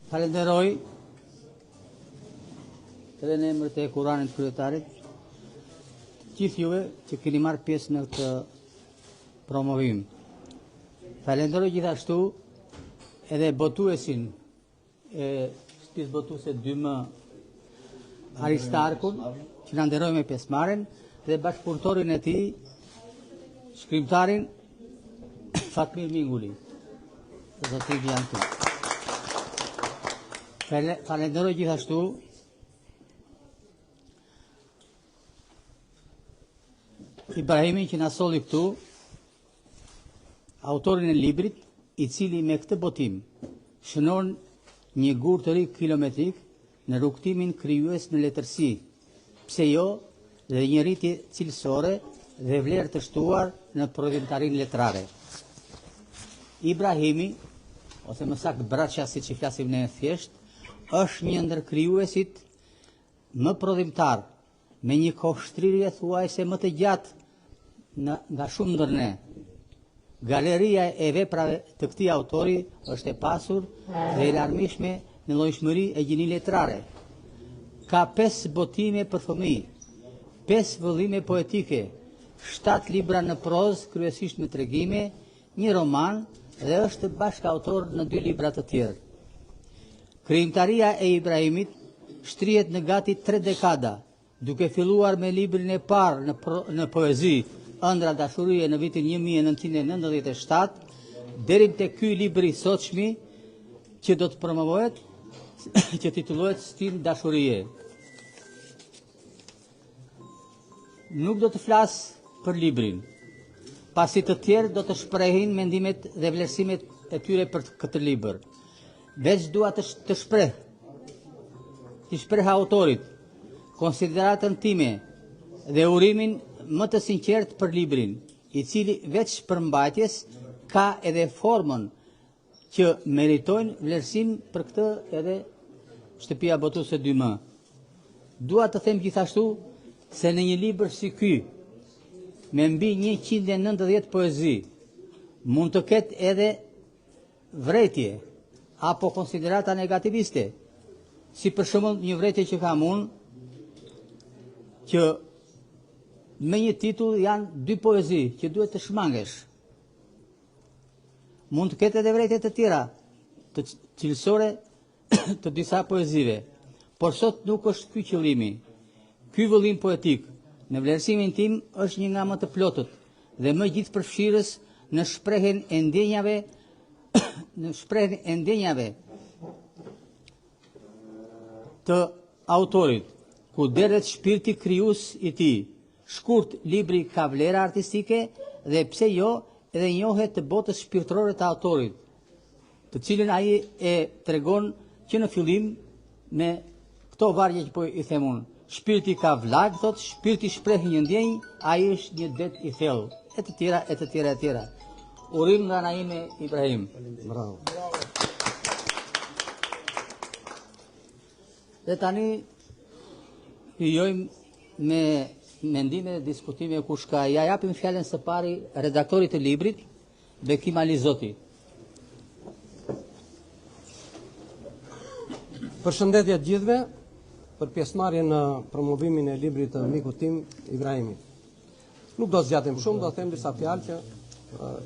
Falenderoj edhe në emër të Hekuranit kryetarit gjithë juve që keni marrë pjesë në këtë promovim. Falenderoj gjithashtu edhe botuesin e shtëpisë botuese 2M Aristarkun, që na nderoi me pjesëmarrjen dhe bashkëpunëtorin e tij, shkrimtarin Fatmir Minguli. Zotërinjtë janë këtu. Falenderoj gjithashtu Ibrahimin që na solli këtu autorin e librit, i cili me këtë botim shënon një gur të ri kilometrik në rrugëtimin krijues në letërsi, pse jo dhe një rritje cilësore dhe vlerë të shtuar në prodhimtarinë letrare. Ibrahimi, ose më saktë Braçja siç i flasim ne thjesht, është një ndër krijuesit më prodhimtar me një kohështrirje thuajse më të gjatë në, nga shumë ndër ne. Galeria e veprave të këtij autori është e pasur dhe e larmishme në llojshmëri e gjini letrare. Ka 5 botime për fëmijë, 5 vëllime poetike, 7 libra në prozë, kryesisht me tregime, një roman dhe është bashkautor në dy libra të tjerë. Krijimtaria e Ibrahimit shtrihet në gati 3 dekada, Duke filluar me librin e parë në, në poezi, Ëndrra dashurie në vitin 1997, deri te ky libër i sotshmi që do të promovohet, që titullohet Stinë dashurie. Nuk do të flas për librin, pasi të tjerë do të shprehin mendimet dhe vlerësimet e tyre për këtë libër. Veç dua të, të shpreh, t'i shpreh autorit, konsideratën time dhe urimin më të sinqertë për librin, i cili veç përmbajtjes ka edhe formën që meritojnë vlerësim për këtë edhe shtëpia botuese 2M. Dua të them gjithashtu se në një libër si ky, me mbi 190 poezi, mund të ketë edhe Vërejtje apo konsiderata negativiste, si për shembull një vërejtje që kam unë, që me një titull janë dy poezi që duhet të shmangesh. Mund të ketë edhe vërejtje të tjera, të cilësore të disa poezive, por sot nuk është ky qëllimi. Ky vëllim poetik, në vlerësimin tim, është një nga më të plotët dhe më gjithëpërfshirës në shprehjen e ndjenjave në shprehjen e ndjenjave të autorit, ku derdhet shpirti krijues i tij. Shkurt, libri ka vlera artistike dhe pse jo edhe njohje të botës shpirtërore të autorit, të cilën ai e tregon që në fillim me këto vargje që po i them unë. Shpirti ka vlagë, thotë, shpirti shpreh një ndjenjë, ai është një det i thellë, e të tjera, e të tjera, e të tjera. Urim nga ana ime Ibrahim. Bravo. Dhe tani vijojmë me mendime dhe diskutime kush ka. Ia japim fjalën së pari redaktorit të librit, Bekim Alizoti. Përshëndetje të gjithëve për pjesëmarrjen në promovimin e librit të mikut tim Ibrahimit. Nuk do zgjatem shumë, do them disa fjalë që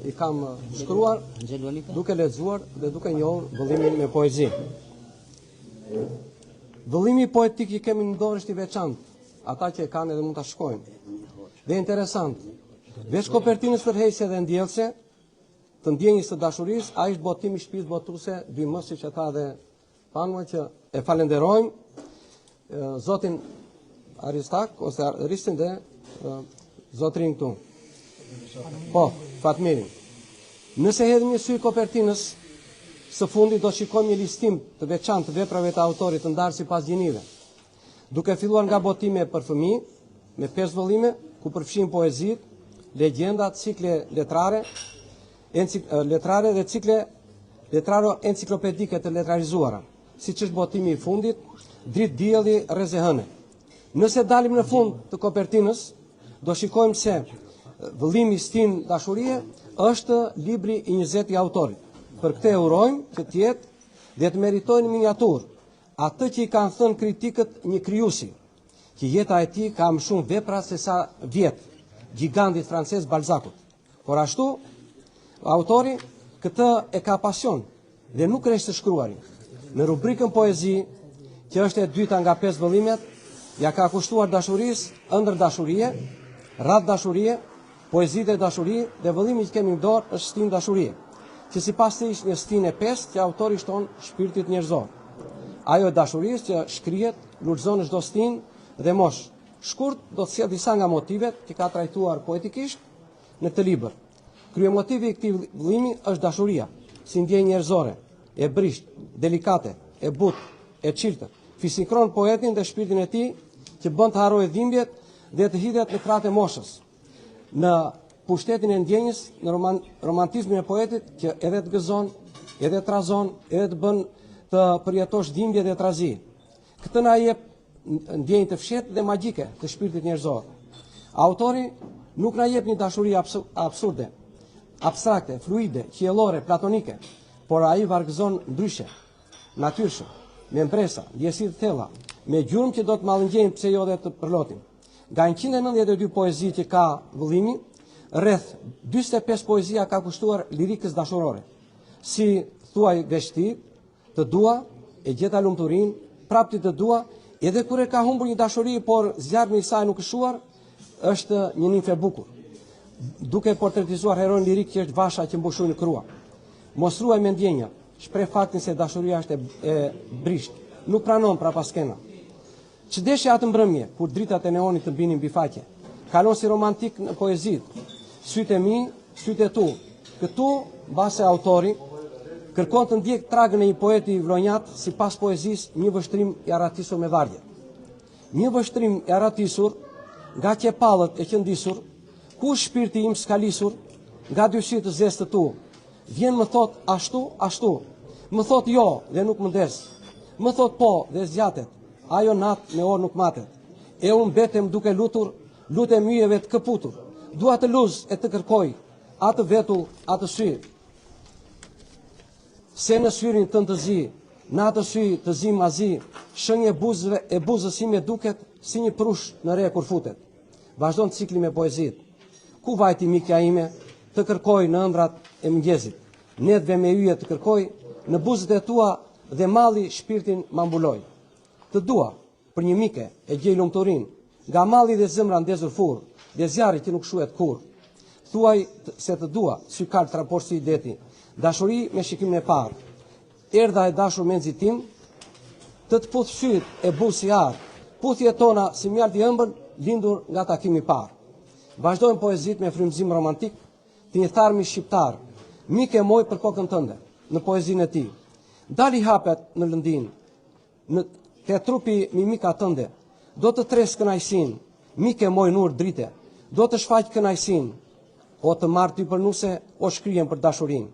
i kam shkruar duke lexuar dhe duke njohur vëllimin me poezi. Vëllimi poetik që kemi në dorë është i veçantë. Ata që e kanë edhe mund ta shikojnë. Dhe interesant. Veç kopertinës tërheqëse dhe ndjellëse, të ndjenjës së dashurisë, ai është botim i shtëpisë botuese 2M, siç e tha dhe Panua që e falenderojmë zotin Aristak ose Aristin dhe zotrin këtu. Po, Fatmirin. Nëse hedhim një sy kopertinës, së fundi do shikojmë një listim të veçantë të veprave të autorit të ndarë sipas gjinive. Duke filluar nga botime për fëmijë, me 5 vëllime, ku përfshin poezitë, legjendat, cikle letrare, letrare dhe cikle letraro enciklopedike të letrarizuara, siç është botimi i fundit, Dritë dielli, rreze hëne. Nëse dalim në fund të kopertinës, do shikojmë se vëllimi Stinë dashurie është libri i 20 i autorit. Për këtë e urojmë që të jetë. Dhe të meritojë në miniaturë atë që i kanë thënë kritikët një krijuesi, që jeta e tij ka më shumë vepra se sa vjet, gjigantit francez Balzakut. Por ashtu, autori këtë e ka pasion dhe nuk resht së shkruari. Në rubrikën poezi, që është e dyta nga pesë vëllimet, ia ka kushtuar dashurisë, ëndërr dashurie, radhë dashurie, poezi dhe dashuri dhe vëllimi që kemi në dorë është stinë dashurie, që sipas tij është një stinë e pestë që autori shton shpirtit njerëzor. Ajo e dashurisë që shkrihet, lulëzon në çdo stinë dhe moshë. Shkurt do të sjell disa nga motivet që ka trajtuar poetikisht në këtë libër. Kryemotivi i këtij vëllimi është dashuria, si ndjenjë njerëzore, e brishtë, delikate, e butë, e çiltër. Fisnikëron poetin dhe shpirtin e tij që bën të harrojë dhimbjet dhe të hidhet në krahët e moshës. Në pushtetin e ndjenjës, në roman, romantizmin e poetit që edhe të gëzon, edhe të trazon, edhe të bën të përjetosh dhimbje dhe trazi. Këtë na jep ndjenjë të fshehtë dhe magjike të shpirtit njerëzor. Autori nuk na jep një dashuri absurde, abstrakte, fluide, qiellore, platonike, por ai vargëzon ndryshe, natyrshëm, me mbresa, ndjesi të thella, me gjurmë që do të mallëngjejnë pse jo dhe të përlotin. Nga 192 poezi që ka vëllimi, rreth 45 poezi ia ka kushtuar lirikës dashurore. Si thuaj veç ti, Të dua, e gjeta lumturinë, prapë ty të dua, edhe kur e ka humbur një dashuri, por zjarmi i saj nuk është shuar, është një nimfë e bukur. Duke portretizuar heroin lirik që është vasha që mbush ujë në krua. Mos luaj me ndjenja, shpreh faktin se dashuria është e, e brishtë, nuk pranon prapaskena. Ç'deshe atë mbrëmje, kur dritat e neonit të binin mbi faqe? Kalon si romantik në poezitë. Sytë e mi, sytë e tu. Këtu, mbase autori, kërkon të ndjekë tragën e një poeti vlonjat sipas poezisë një vështrim i arratisur me vargje. Një vështrim i arratisur nga qepallët e qëndisur, ku shpirti im skalisur nga dy sy të zezë të tu. Vjen më thotë ashtu, ashtu. Më thotë jo dhe nuk më ndez. Më thotë po dhe zgjatet. Ajo natë me orë nuk matet. E unë mbetem duke lutur, lutem yjeve të këputur. Dua të luz e të kërkoj, atë vetull, atë sy. Se në syrin tënd të zi, në atë sy të zi ma zi, shenjë e buzëve e buzës sime duket si një prush në re kur futet. Vazhdon cikli me poezitë. Ku vajti mikja ime, të kërkoj në ëndrrat e mëngjezit. Netëve me yje të kërkoj, në buzët e tua dhe malli shpirtin ma mbuloi. Të dua, për një mike, e gjej lumturinë, nga malli dhe zemra ndezur furrë, dhe zjarri që nuk shuhet kurrë. Thuaj se të dua, sykaltra porsi deti, dashuri me shikimin e parë. Erdha e dashur me nxitim, të të puth sytë e buzë si ar, puthjet tona si mjaltë i ëmbël, lindur nga takimi i parë. Vazhdojnë poezitë me frymëzim romantik, Të një tharmi shqiptar, mike moj për kokën tënde, në poezinë e tij. Dali hapet në lëndinë, në te trupi mimika tënde, do të tres kënaqësinë, mike moj nur drite, do të shfaq kënaqësinë, o të marr ty për nuse, o shkrihem për dashurinë.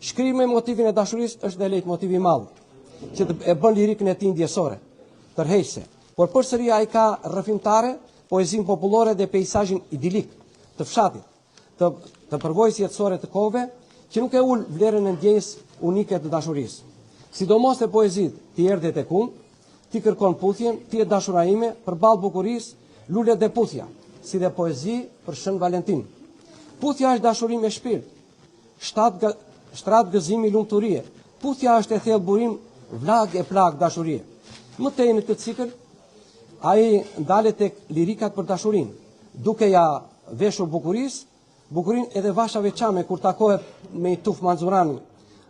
Shkrirë me motivin e dashurisë është dhe lejtmotivi i madh, që të e bën lirikën e tij ndjesore, tërheqëse. Por përsëri ai ka rrëfimtare poezinë popullore dhe peisazhin idilik të fshatit, të, të përvojës jetësore të kohëve, që nuk e ul vlerën e ndjenjës unike të dashurisë. Sidomos te poezitë, ti erdhe tek unë, ti kërkon puthjen, ti e dashura ime, përballë bukurisë, lulet dhe puthja, si dhe poezi për Shën Valentin. Puthja është dashuri me shpirt, shtat, shtrat gëzimi lumturie, puthja është e thellë burim, vlagë e plagë dashurie. Më tej në këtë cikël, ai ndalet tek lirikat për dashurinë, duke ia veshur bukurisë, bukurinë edhe vashave çame kur takohet me një tufë manxurani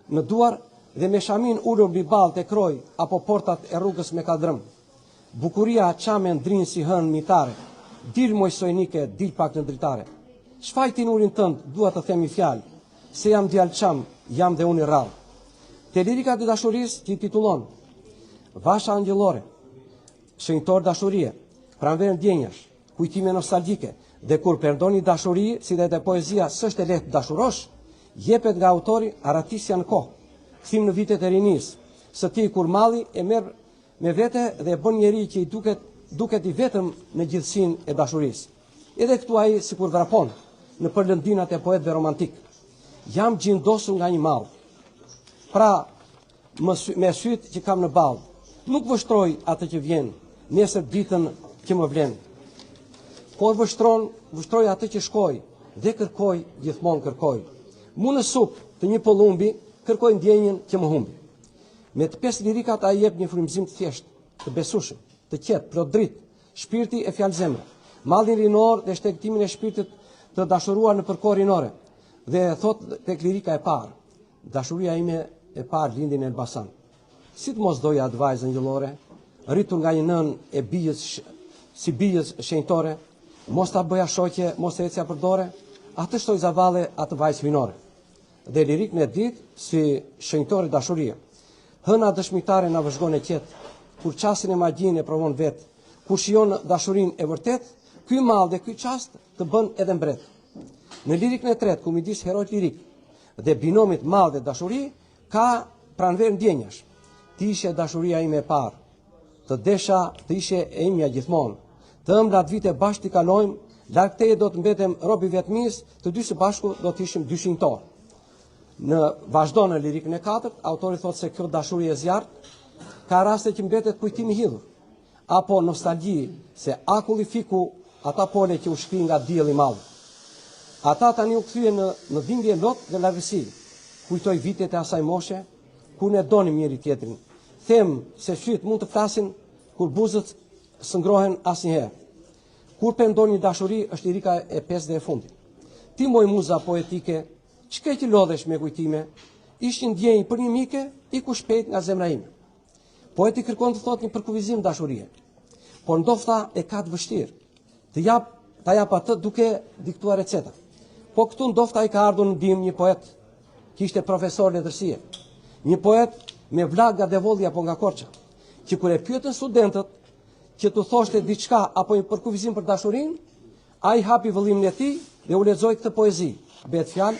në duar dhe me shaminë ulur mbi ballë te kroi apo portat e rrugës me kalldrëm. Bukuria çame ndrin si hënë mitare, dil moj sojnike, dil pak në dritare. Shfaq ti nurin tënd, dua të them një fjalë, se jam djalë çam, jam dhe unë i rrallë. Te lirikat e dashurisë që i titullon Vasha angjëllore, Shenjtor dashurie, Pranverë ndjenjash, kujtime nostalgjike, dhe kur perëndon një dashuri, si dhe te poezia s'është e lehtë të dashurosh, jepet nga autori arratisja në kohë, kthim në vitet e rinisë, së tij kur malli e merr me vete dhe e bën njeri që i duket duket i vetëm në gjithësinë e dashurisë. Edhe këtu ai sikur vrapon nëpër lëndinat e poetëve romantikë. Jam xhindosur nga një mall. Pra, Më sy, me sytë që kam në ballë. Nuk vështroj atë që vjen, nesër ditën që më vlen. Por vështron, vështroj atë që shkoi dhe kërkoj, gjithmonë kërkoj. Mu në sup të një pëllumbi, kërkoj ndjenjën që më humbi. Me të pesë lirikat ai jep një frymëzim të thjeshtë, të besueshëm, të qetë, plot dritë, shpirti e fjalë zemre. Mallin rinor dhe shtegtimin e shpirtit të dashuruar nëpër kohë rinore. Dhe thotë tek lirika e parë, Dashuria ime e parë lindi në Elbasan. Si të mos doja atë vajzë engjëllore, rritur nga një nënë e bijës si bijës shenjtore, mos ta bëja shoqe, mos të ecja për dore, atë shtojza valle, atë vajzë hyjnore. Dhe lirikën e dytë si shenjtore dashurie. Hëna dëshmitare na vëzhgon e qetë, kur çastin e magjinë e provon vetë, kur shijon dashurinë e vërtetë, ky mall dhe ky çast të bën edhe mbret. Në lirikën e tretë, ku midis heroit lirik dhe binomit mall dhe dashuri, ka pranverë ndjenjash. Ti ishe dashuria ime e parë. Të desha të ishe e imja gjithmonë. Të ëmblat vite bashkë t'i kalojmë, larg teje do të mbetem rob i vetmisë, të dy së bashku do të ishim dy shenjtorë. Në vazhdon në lirikën e katërt, autori thotë se kjo dashuri e zjarrtë ka raste që mbetet kujtim i hidhur. Apo nostalgji se akulli fiku ata pole që u shkri nga dielli i madh. Ata tani u kthyen në në dhimbje lot dhe largësi. Kujtoj vitet e asaj moshe kur ne donim njëri tjetrin. Them se sytë mund të flasin kur buzët s'ngrohen asnjëherë. Kur pendon një dashuri është lirika e pestë dhe e fundit. Ti moj muza poetike, ç'ke që lodhesh me kujtime, ish një ndjenjë për një mike, iku shpejt nga zemra ime. Poeti kërkon të thotë një përkufizim dashurie, por ndofta e ka të vështirë të jap ta jap atë duke diktuar receta. Po këtu ndofta i ka ardhur në ndihmë një poet që ishte profesor letërsie. Një poet me vlagë nga Devolli apo nga Korça, që kur e pyetën studentët që t'u thoshte diçka apo një përkufizim për dashurinë, Ai hapi vëllimin e tij dhe u lexoi këtë poezi, bëhet fjalë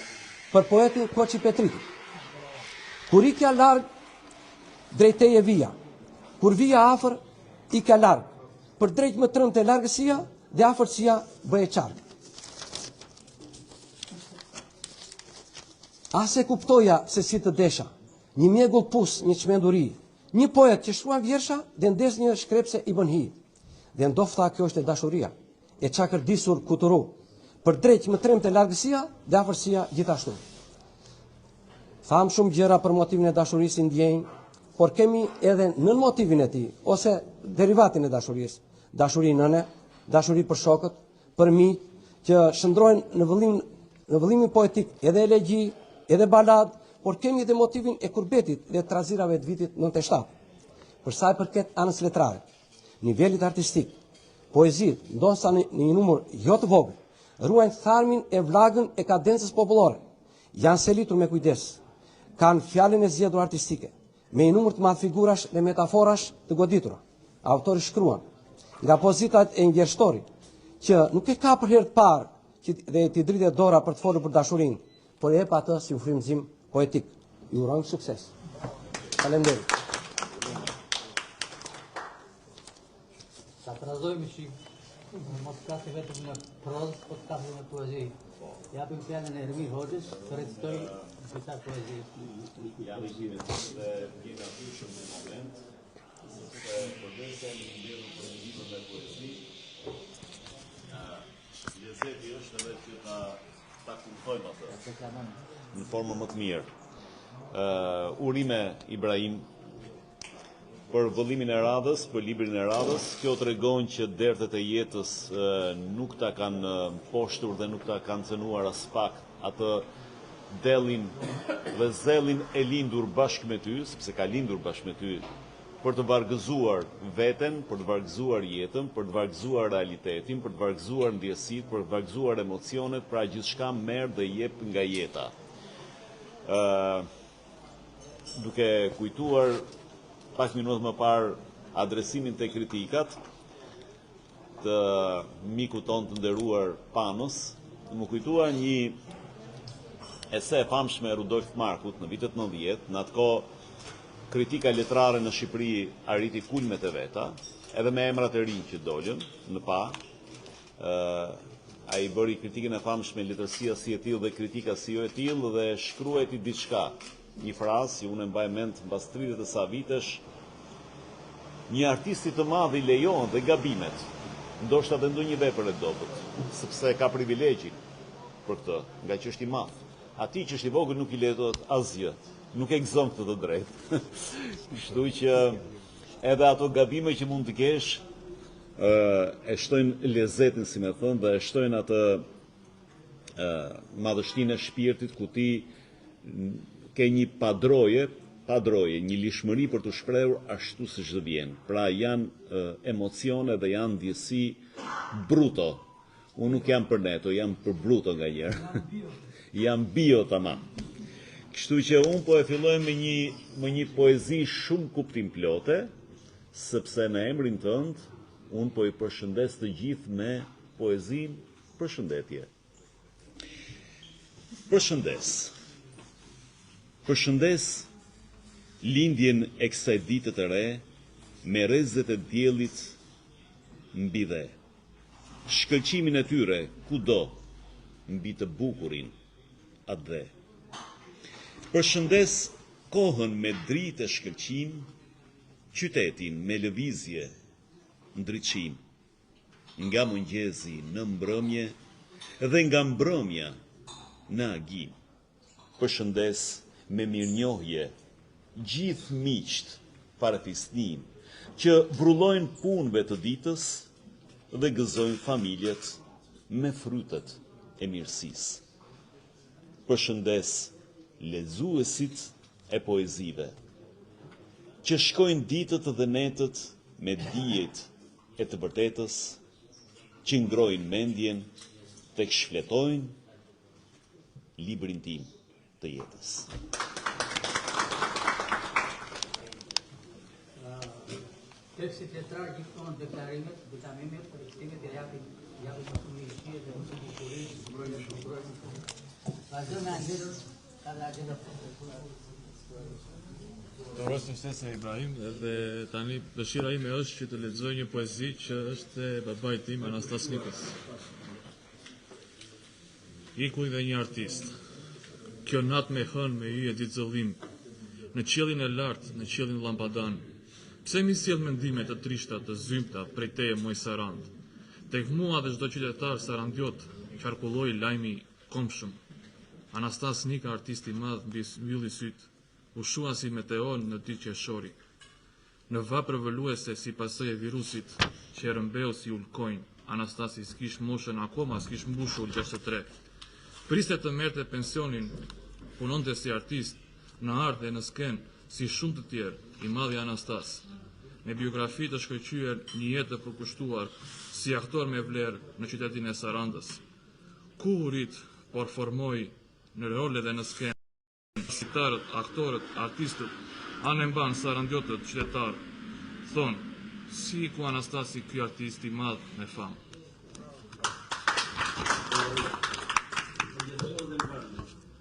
për poetin Koçi Petriti. Kur ikja larg drejt teje vija, kur vija afër ikja larg, për dreq më trembte largësia dhe afërsia bëhej qark. As e kuptoja se si të desha, një mjegull pus, një çmenduri, një poet që shkruan vjersha dhe ndez një shkrepse i bën hi. Dhe ndofta kjo është e dashuria, e çakërdisur kuturu. Për dreq më trembte largësia dhe afërsia gjithashtu. Thamë shumë gjëra për motivin e dashurisë si ndjenjë, por kemi edhe nënmotivin e tij, ose derivatin e dashurisë. Dashuri nëne, dashuri për shokët, për miq, që shndërrohen në vëllim në vëllimin poetik edhe elegji, edhe baladë, por kemi edhe motivin e kurbetit dhe trazirave të vitit 97. Për sa i përket anës letrare, nivelit artistik, poezitë, ndonëse në një numër jo të vogël, ruajnë tharmin e vlagën e kadencës popullore. Janë selitur me kujdes, kanë fjalën e zgjedhur artistike, me një numër të madh figurash dhe metaforash të goditura. Autori shkruan nga pozitat e një vjershëtori, që nuk e ka për herë të parë që dhe t'i dridhet dora për të folur për dashurinë, por e jep atë si frymëzim poetik. Ju urojmë sukses. Faleminderit. Ta trazojmë që mos të flasim vetëm në prozë, po të flasim në poezi. Japim fjalën e Ermir Hoxhës të recitojë disa poezi. Jam i gjithë dhe vjen natyrshëm në moment, sepse përveç se jemi mbledhur për një libër me poezi, lezeti është edhe që ta ta kumtojmë atë në formën më të mirë. Uh, urime Ibrahim për vëllimin e radhës, për librin e radhës. Kjo tregon që dertet e jetës uh, nuk ta kanë mposhtur dhe nuk ta kanë cënuar aspak atë dellin dhe zellin e lindur bashkë me ty, sepse ka lindur bashkë me ty për të vargëzuar veten, për të vargëzuar jetën, për të vargëzuar realitetin, për të vargëzuar ndjesitë, për të vargëzuar emocionet, pra gjithçka merr dhe jep nga jeta. Ë duke kujtuar pak minuta më parë adresimin te kritikat, të mikut tonë të nderuar Panos, m'u kujtua një ese e famshme e Rudolf Markut në vitet 90, në atë kohë kritika letrare në Shqipëri arriti kulmet e veta, edhe me emrat e rinj që dolën në pah. Ë ai bëri kritikën e famshme letërsia si e tillë dhe kritika si jo e tillë dhe shkruajti diçka. Një frazë që unë e mbaj mend mbas 30 e sa vitesh, një artisti të madh i lejohen dhe gabimet, ndoshta dhe ndonjë vepër e dobët, sepse ka privilegjin për këtë, ngaqë është i madh. Atij që është i vogël nuk i lejohet asgjë, nuk e gëzon këtë të drejtë. Kështu që edhe ato gabime që mund të kesh, e shtojnë lezetin, si me thënë, dhe e shtojnë atë madhështinë e shpirtit ku ti ke një padroje, padroje, një lirshmëri për t'u shprehur ashtu siç të vjen. Pra janë emocione dhe janë ndjesi bruto. Unë nuk jam për neto, jam për bruto nganjëherë. Jam bio tamam. Kështu që unë po e filloj me një me një poezi shumë kuptimplote, sepse në emrin tënd unë po i përshëndes të gjithë me poezinë Përshëndetje. Përshëndes. Përshëndes lindjen e kësaj dite të re me rrezet e diellit mbi dhe. Shkëlqimin e tyre kudo mbi të bukurin atdhe. Përshëndes kohën me dritë e shkëlqim, qytetin me lëvizje, ndriçim. Nga mëngjezi në mbrëmje dhe nga mbrëmja në agim. Përshëndes me mirënjohje gjithë miqtë farefisninë që vrullojnë punëve të ditës dhe gëzojnë familjet me frytet e mirësisë. Përshëndes lexuesit e poezive që shkojnë ditët dhe netët me diejt e të vërtetës që ngrohin mendjen tek shfletojnë librin tim të jetës. Tekstit letrar gjithmonë deklarimet, deklamimet, recitimet ia japin japin më shumë shije dhe më shumë bukuri, mbrojnë mbrojnë. Vazhdojmë me Angelon, ka dhe Angelo. Të uroj suksese Ibrahim edhe tani dëshira ime është që të lexoj një poezi që është e babait tim Anastas Nikës. Iku dhe një artist. Kjo natë me hënë me yje dritëzëllim në qiellin e lartë, në qiellin llampadan. Pse m'i sjell mendime të trishta, të zymta prej teje moj Sarandë? Tek mua dhe çdo qytetar sarandjot qarkulloi lajmi i kombshëm. Anastas Nika artist i madh mbi mbylli sytë, u shua si meteor në ditë qershori. Në vapë përvëluese si pasojë e virusit që e rrëmbeu si ulkonjë, Anastasi s'kish moshën akoma s'kish mbushur 63. Priste të merrte pensionin, punonte si artist, në art dhe në skenë, si shumë të tjerë, i madhi Anastas. Me biografi të shkëlqyer, një jetë të përkushtuar, si aktor me vlerë në qytetin e Sarandës. Ku u rrit, por formoi në role dhe në skenë shqiptarët, aktorët, artistët, anembanë sarandjotët, qytetarë, thonë, si iku Anastasi ky artist i madh me famë.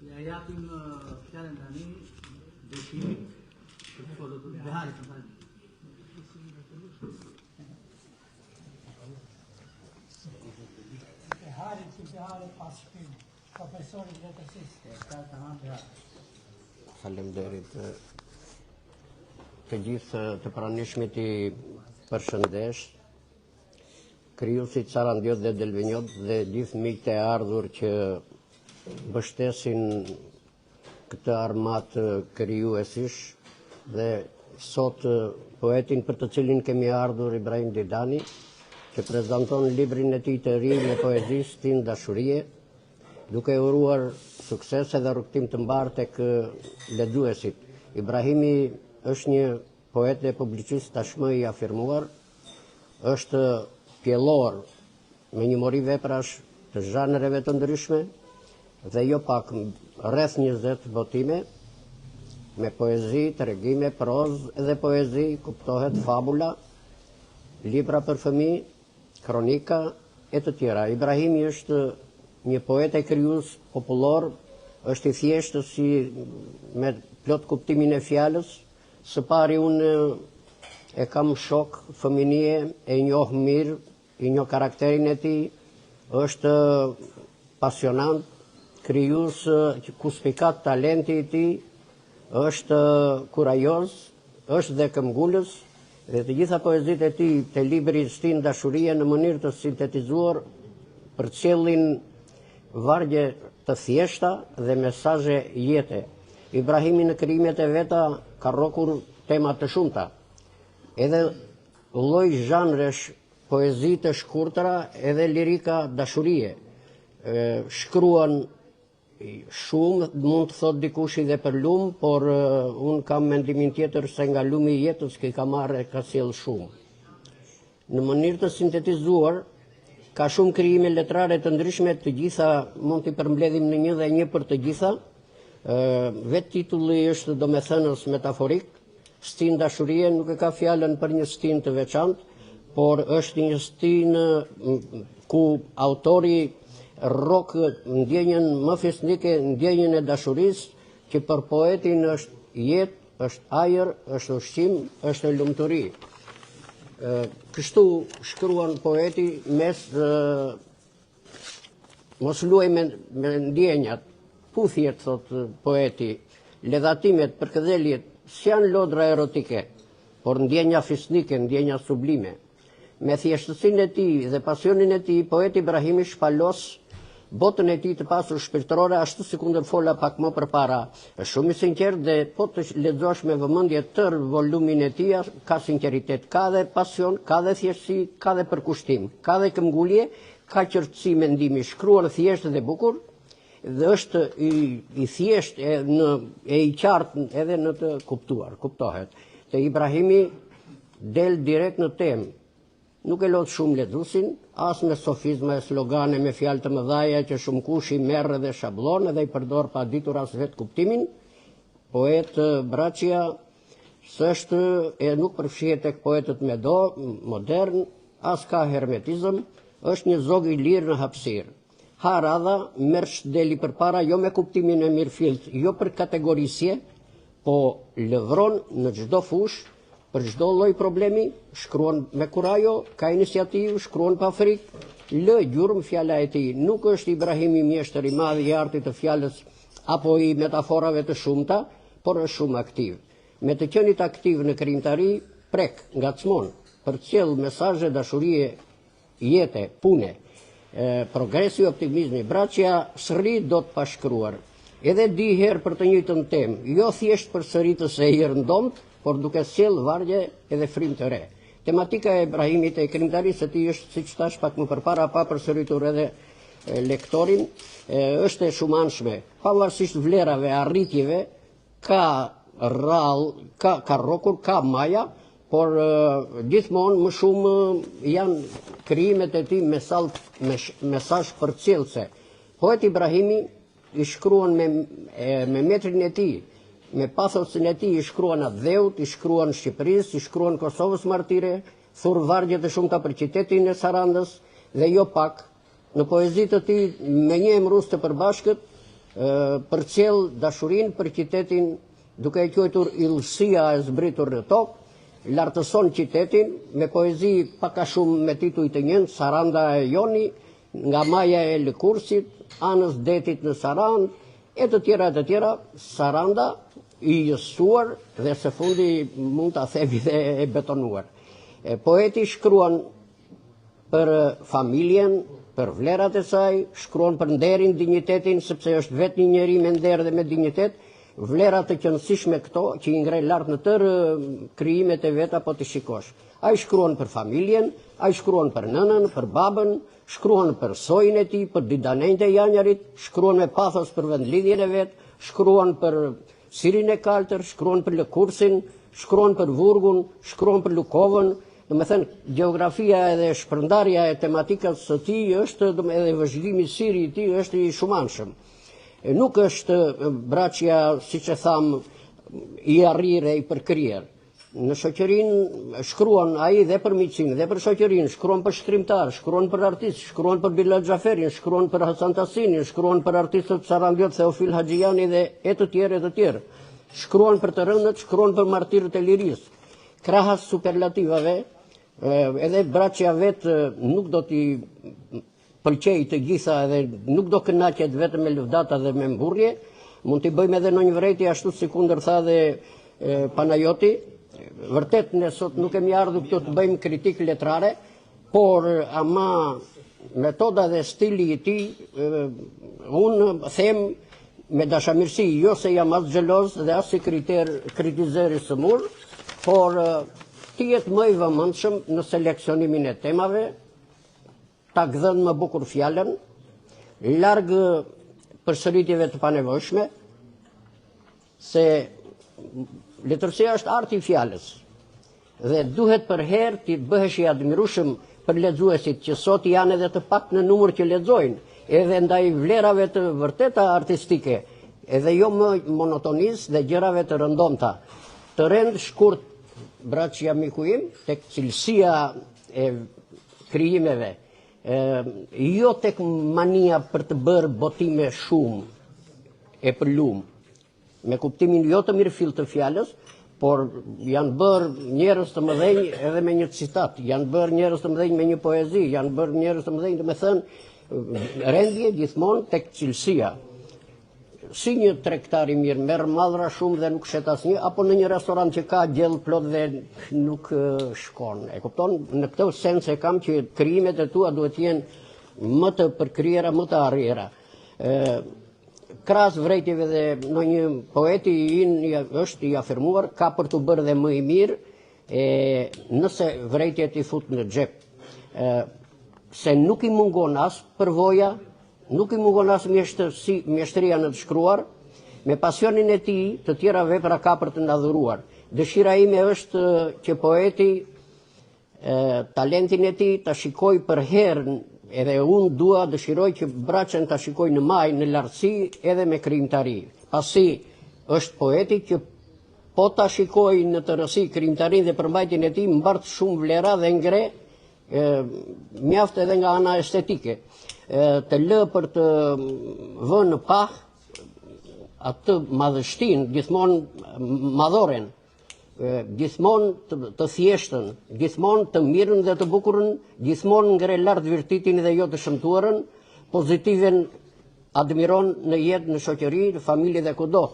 Ja japim fjalën tani Beqimit për të folur Beharit, më falni. Beharit si Beharit pas shpinë, profesorit letërsisë. Faleminderit. Të gjithë të pranishmit i përshëndes, krijuesit sarandjot dhe delvinjot dhe gjithë miqtë e ardhur që mbështesin këtë armatë krijuesish dhe sot poetin për të cilin kemi ardhur Ibrahim Didani, që prezanton librin e tij të ri me poezi Stinë Dashurie, duke uruar suksese dhe rrugëtim të mbarë tek lexuesit. Ibrahimi është një poet dhe publicist tashmë i afirmuar, është pjellor me një mori veprash të zhanreve të ndryshme dhe jo pak rreth 20 botime me poezi, tregime, prozë dhe poezi, kuptohet fabula, libra për fëmijë, kronika e të tjera. Ibrahimi është një poet e krijues popullor, është i thjeshtë si me plot kuptimin e fjalës. Së pari unë e kam shok fëminie, e njoh mirë, I njoh karakterin e tij, është pasionant, krijues ku spikat talenti i tij. Është kurajoz, është dhe këmbgulës dhe të gjitha poezitë e tij te libri Stinë dashurie në mënyrë të sintetizuar përcjellin vargje të thjeshta dhe mesazhe jete. Ibrahimi në krijimet e veta ka rrokur tema të shumta. Edhe lloj zhanresh poezi të shkurtra edhe lirika dashurie. Shkruan Shumë, mund të thotë dikush edhe për lumë, por unë kam mendimin tjetër se nga lumi i jetës që i ka marrë e ka sjellë shumë. Në mënyrë të sintetizuar, ka shumë krijime letrare të ndryshme, të gjitha mund t'i përmbledhim në një dhe një për të gjitha. Vetë titulli është domethënës metaforik, Stinë dashurie nuk e ka fjalën për një stinë të veçantë, por është një stinë ku autori rrok ndjenjën më fisnike, ndjenjën e dashurisë, që për poetin është jetë, është ajër, është ushqim, është lumturi. Kështu shkruan poeti mes Mos luaj me, me ndjenjat, puthjet, thotë poeti, ledhatimet, përkëdheljet, s'janë lodra erotike, por ndjenja fisnike, ndjenja sublime. Me thjeshtësinë e tij dhe pasionin e tij, poeti Ibrahimi shpalos botën e tij të pasur shpirtërore ashtu sikundër fola pak më përpara. Është shumë i sinqertë dhe po të lexosh me vëmendje tërë volumin e tij, ka sinqeritet, ka dhe pasion, ka dhe thjeshtësi, ka dhe përkushtim, ka dhe këmbgulje, Ka qartësi mendimi, shkruan thjesht dhe bukur dhe është i, i thjesht e, në, e i qartë edhe në të kuptuar, kuptohet. Te Ibrahimi del direkt në temë, nuk e lodh shumë lexuesin, as me sofizma e slogane me fjalë të mëdhaja që shumëkush i merr edhe shabllon edhe i përdor pa ditur as vetë kuptimin, poet Braçja s'është e nuk përfshihet tek poetët me do, modern, as ka hermetizëm, është një zog i lirë në hapësirë. Ha radha, merr ç'deli përpara jo me kuptimin e mirëfilltë, jo për kategorisje, po lëvron në çdo fushë, për çdo lloj problemi, shkruan me kurajo, ka iniciativë, shkruan pa frikë, lë gjurmë fjala e tij. Nuk është Ibrahimi mjeshtër i madh i artit të fjalës apo i metaforave të shumta, por është shumë aktiv. Me të qenit aktiv në krijimtari, prek, ngacmon, përcjell mesazhe dashurie, jete, pune, progresi, optimizmi. Braçja s'rri dot pa shkruar. Edhe dy herë për të njëjtën temë, jo thjesht përsëritës e i rëndomtë, por duke sjellë vargje edhe frymë të re. Tematika e Ibrahimit e krijimtarisë së tij është, siç thashë pak më përpara, pa përsëritur edhe lektorin, është e shumanshme. Pavarësisht vlerave, arritjeve, ka rrallë, ka, ka rrokur, ka maja, por gjithmonë më shumë janë krijimet e tij me sall, me mesazh përcjellëse. Poet Ibrahimi i shkruan me me metrin e tij, me pathosin e tij i shkruan atdheut, i shkruan Shqipërisë, i shkruan Kosovës martire, thur vargje të shumta për qytetin e Sarandës dhe jo pak Në poezi të tij me një emërues të përbashkët përcjell dashurinë për qytetin duke e quajtur yllësia e zbritur në tokë, lartëson qytetin me poezi pak a shumë me tituj të njëjtë, Saranda e Joni, nga maja e Lëkurësit, anës detit në Sarandë, e të tjera e të tjera, Saranda i yjësuar dhe së fundi mund ta themi dhe e betonuar. E, poeti shkruan për familjen, për vlerat e saj, shkruan për nderin, dinjitetin, sepse është vetë një njeri me nder dhe me dinjitet, vlera të qenësishme këto që i ngre lart në tërë krijimet e veta po t'i shikosh. Ai shkruan për familjen, ai shkruan për nënën, për babën, shkruan për sojin e tij, për didanenjtë e Janjarit, shkruan me pathos për vendlindjen e vet, shkruan për Syrin e Kaltër, shkruan për Lëkurësin, shkruan për Vurgun, shkruan për Lukovën, domethënë, gjeografia edhe shpërndarja e tematikës së tij është, edhe vëzhgimi syri i tij është i shumanshëm. E nuk është Braçja, siç e thamë, i arrirë e i përkryer. Në shoqërinë shkruan ai dhe për miqësinë dhe për shoqërinë, shkruan për shkrimtar, shkruan për artist, shkruan për Bilal Xhaferin, shkruan për Hasan Tahsinin, shkruan për artistët sarandjot Theofil Haxhijani dhe e të tjerë e të tjerë. Shkruan për të rënët, shkruan për martirët e lirisë. Krahas superlativave, edhe Braçja vetë nuk do t'i pëlqejë të gjitha edhe nuk do kënaqet vetëm me lëvdata dhe me mburrje. Mund t'i bëjmë edhe ndonjë vërejtje ashtu sikundër tha dhe Panajoti. Vërtet ne sot nuk kemi ardhur këtu të bëjmë kritikë letrare, por ama metoda dhe stili i tij, unë them me dashamirësi, jo se jam as xheloz dhe as si kriter, kritizer i sëmurë, por të jetë më i vëmendshëm në seleksionimin e temave, ta gdhend më bukur fjalën, larg përsëritjeve të panevojshme, se letërsia është arti i fjalës dhe duhet përherë të bëhesh i admirueshëm për lexuesit që sot janë edhe të paktë në numër që lexojnë, edhe ndaj vlerave të vërteta artistike, edhe jo më monotonisë dhe gjërave të rëndomta. Të rend shkurt Braçja miku im, tek cilësia e krijimeve, jo tek mania për të bërë botime shumë e për lumë, me kuptimin jo të mirëfilltë të fjalës, por janë bërë njerëz të mëdhenj edhe me një citat, janë bërë njerëz të mëdhenj me një poezi, janë bërë njerëz të mëdhenj, domethënë, rendje gjithmonë tek cilësia. Si një tregtar i mirë merr mallra shumë dhe nuk shet asnjë, apo në një restorant që ka gjellë plot dhe nuk shkon. E kupton? Në këtë sens e kam që krijimet e tua duhet të jenë më të përkryera, më të arrira. Ë krahas vërejtjeve dhe ndonjë poeti ynë është i afirmuar, ka për t'u bërë dhe më i mirë, e nëse vërejtjet i fut në xhep. Ë se nuk i mungon as përvoja, Nuk i mungon as mjeshtësi, mjeshtëria në të shkruar, me pasionin e tij, të tjera vepra ka për të na dhuruar. Dëshira ime është që poeti e, talentin e tij ta shikojë përherë edhe unë dua dëshiroj që Braçen ta shikoj në majë, në lartësi edhe me krijimtari. Pasi është poeti që po ta shikoj në tërësi krijimtarinë dhe përmbajtjen e tij mbart shumë vlera dhe ngre mjaft edhe nga ana estetike. Të lë për të vënë në pah atë madhështinë, gjithmonë madhoren, gjithmonë të, të thjeshtën, gjithmonë të mirën dhe të bukurën, gjithmonë ngre lart virtytin dhe jo të shëmtuarën, pozitiven admiron në jetë, në shoqëri, në familje dhe kudo.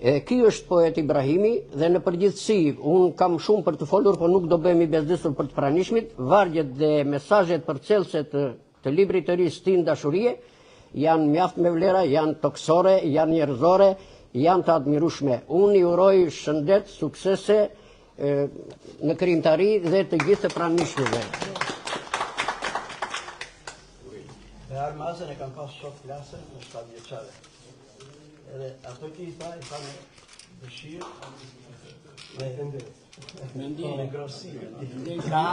E ky është poet Ibrahimi dhe në përgjithësi unë kam shumë për të folur, por nuk do bëhem i bezdisur për të pranishmit, vargjet dhe mesazhet përcjellëse të të librit të ri Stinë Dashurie janë mjaft me vlera, janë tokësore, janë njerëzore, janë të admirueshme. Unë i uroj shëndet, suksese në krijimtari dhe të gjithë të pranishmëve. Behar Mazën e kam pas shok klase në 7 vjeçare. Edhe ato që i tha, i tha me dëshirë, me me ndjenjë, me ngrohtësi. Ka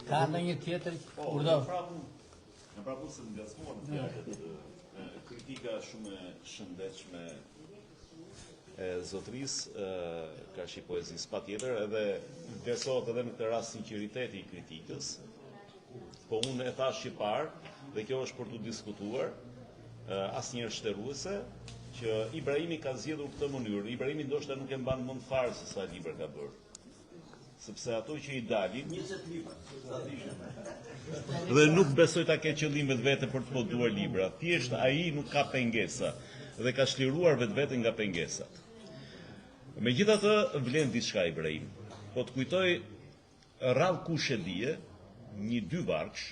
ka ndonjë tjetër urdhëro. Në prapun se më ngacmuan fjalët, kritika shumë e shëndetshme e zotërisë karshi poezisë patjetër edhe vlerësohet edhe në këtë rast sinqeriteti i kritikës. Po unë e thashë që parë dhe kjo është për t'u diskutuar, asnjëherë shteruese, që Ibrahimi ka zgjedhur këtë mënyrë. Ibrahimi ndoshta nuk e mban mend fare se sa libra ka bërë. Sepse ato që i dalin 20 libra, sa dishin. Dhe nuk besoj ta ketë qëllim vetvete për të botuar libra. Thjesht ai nuk ka pengesa dhe ka çliruar vetveten nga pengesat. Megjithatë vlen diçka Ibrahim. Po të kujtoj Rrallë kush e di, një dyvargësh,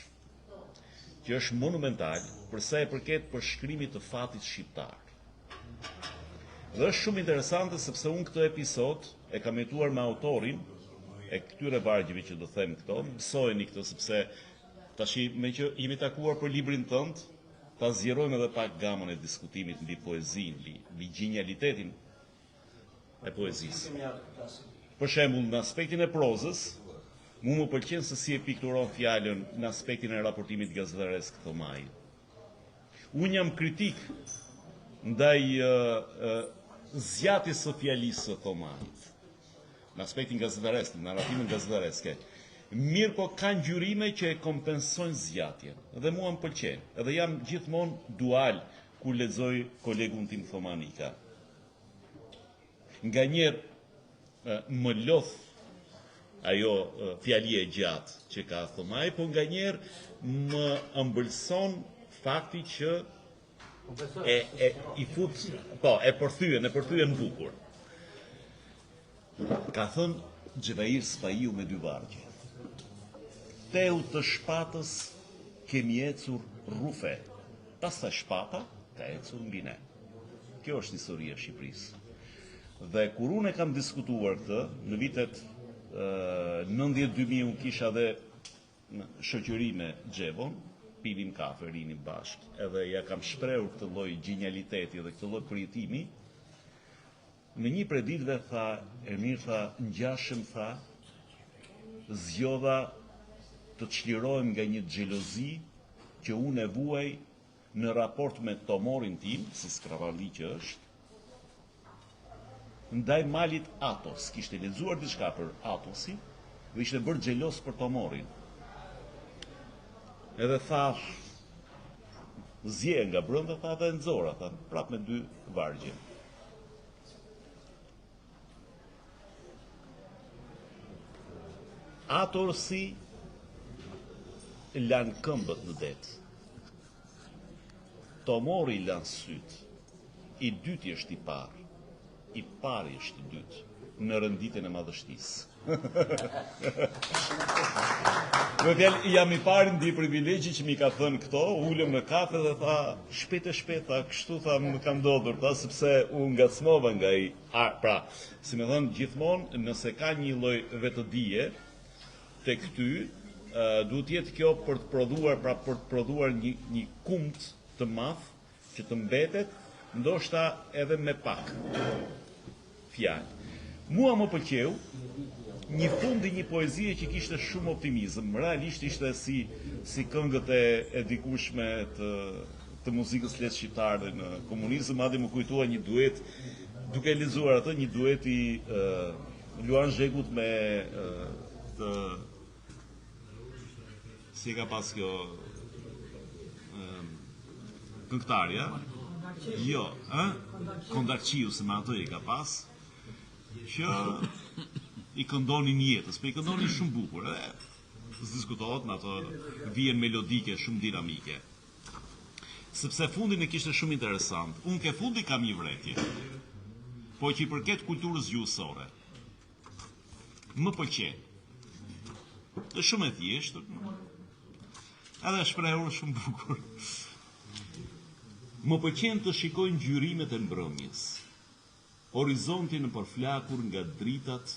që është monumental për sa i përket përshkrimit të fatit shqiptar. Dhe është shumë interesante sepse unë këtë episod e kam jetuar me autorin e këtyre vargjeve që do them këto, mësojeni këtë sepse tashi meqë jemi takuar për librin tënd, ta zgjerojmë edhe pak gamën e diskutimit mbi poezinë, mbi, mbi gjenialitetin e poezisë. Për shembull, në aspektin e prozës, mu më pëlqen se si e pikturon fjalën në aspektin e raportimit gazetaresk Thomai. Unë jam kritik ndaj zgjatjes së fjalisë së Thomait. Në aspektin gazetaresk, në narrativën gazetareske. Mirëpo ka ngjyrime që e kompensojnë zgjatjen. Dhe mua më pëlqen. Edhe jam gjithmonë dual kur lexoj kolegun tim Thoma Nika. Nganjëherë më lodh ajo fjali e gjatë që ka Thomai, po nganjëherë më ëmbëlson fakti që E, e, i fut, po, e përthyen, e përthyen bukur. Ka thënë Xhevair Spahiu me dy vargje. Teu të shpatës kemi ecur rrufe, pastaj shpata ka ecur mbi ne. Kjo është historia e Shqipërisë. Dhe kur unë e kam diskutuar këtë, në vitet 90-2000 unë kisha dhe në shoqëri me Xhevon, pinim kafe, rinim bashkë, edhe ja kam shprehur këtë lloj gjenialiteti dhe këtë lloj përjetimi, Në një prej ditëve tha, Ermir tha, ngjashëm tha, zgjodha të çlirohem nga një xhelozi që unë e vuaj në raport me Tomorin tim, si skraparli që është, ndaj malit Atos, kishte lexuar diçka për Atosin dhe ishte bërë xheloz për Tomorin. Edhe tha, zje nga brenda, tha dhe e nxora, tha, prapë me dy vargje. Atosi lan këmbët në det. Tomori lan sytë. I dyti është i parë. I pari është i dytë në renditjen e madhështisë. Me fjalë, jam i pari ndjej privilegjin që m'i ka thënë këto, ulem në kafe dhe tha, shpejt e shpejt, tha, kështu tha, më ka ndodhur, tha, sepse u ngacmova nga i, a, pra, si me thënë, gjithmonë, nëse ka një lloj vetëdije, tek ty, duhet të jetë kjo për të prodhuar, pra për të prodhuar një, një kumt të madh, që të mbetet, ndoshta edhe me pak fjalë. Mua më pëlqeu një fund i një poezie që kishte shumë optimizëm. Realisht ishte si si këngët e, e dikurshme të të muzikës lehtë shqiptare në komunizëm, madje më kujtua një duet duke lexuar atë një duet i uh, Luan Zhegut me uh, të Si e ka pas kjo këngëtarja? Jo, ë? Kondakçiu se me atë i ka pas që i këndonin jetës, po i këndonin shumë bukur, edhe s'diskutohet me ato vijën melodike shumë dinamike. Sepse fundin e kishte shumë interesant. Unë ke fundi kam një vërejtje. Po që i përket kulturës gjuhësore. Më pëlqen. Është shumë e thjeshtë. Edhe e shprehur shumë bukur. Më pëlqen të shikoj ngjyrimet e mbrëmjes. Horizontin e përflakur nga dritat,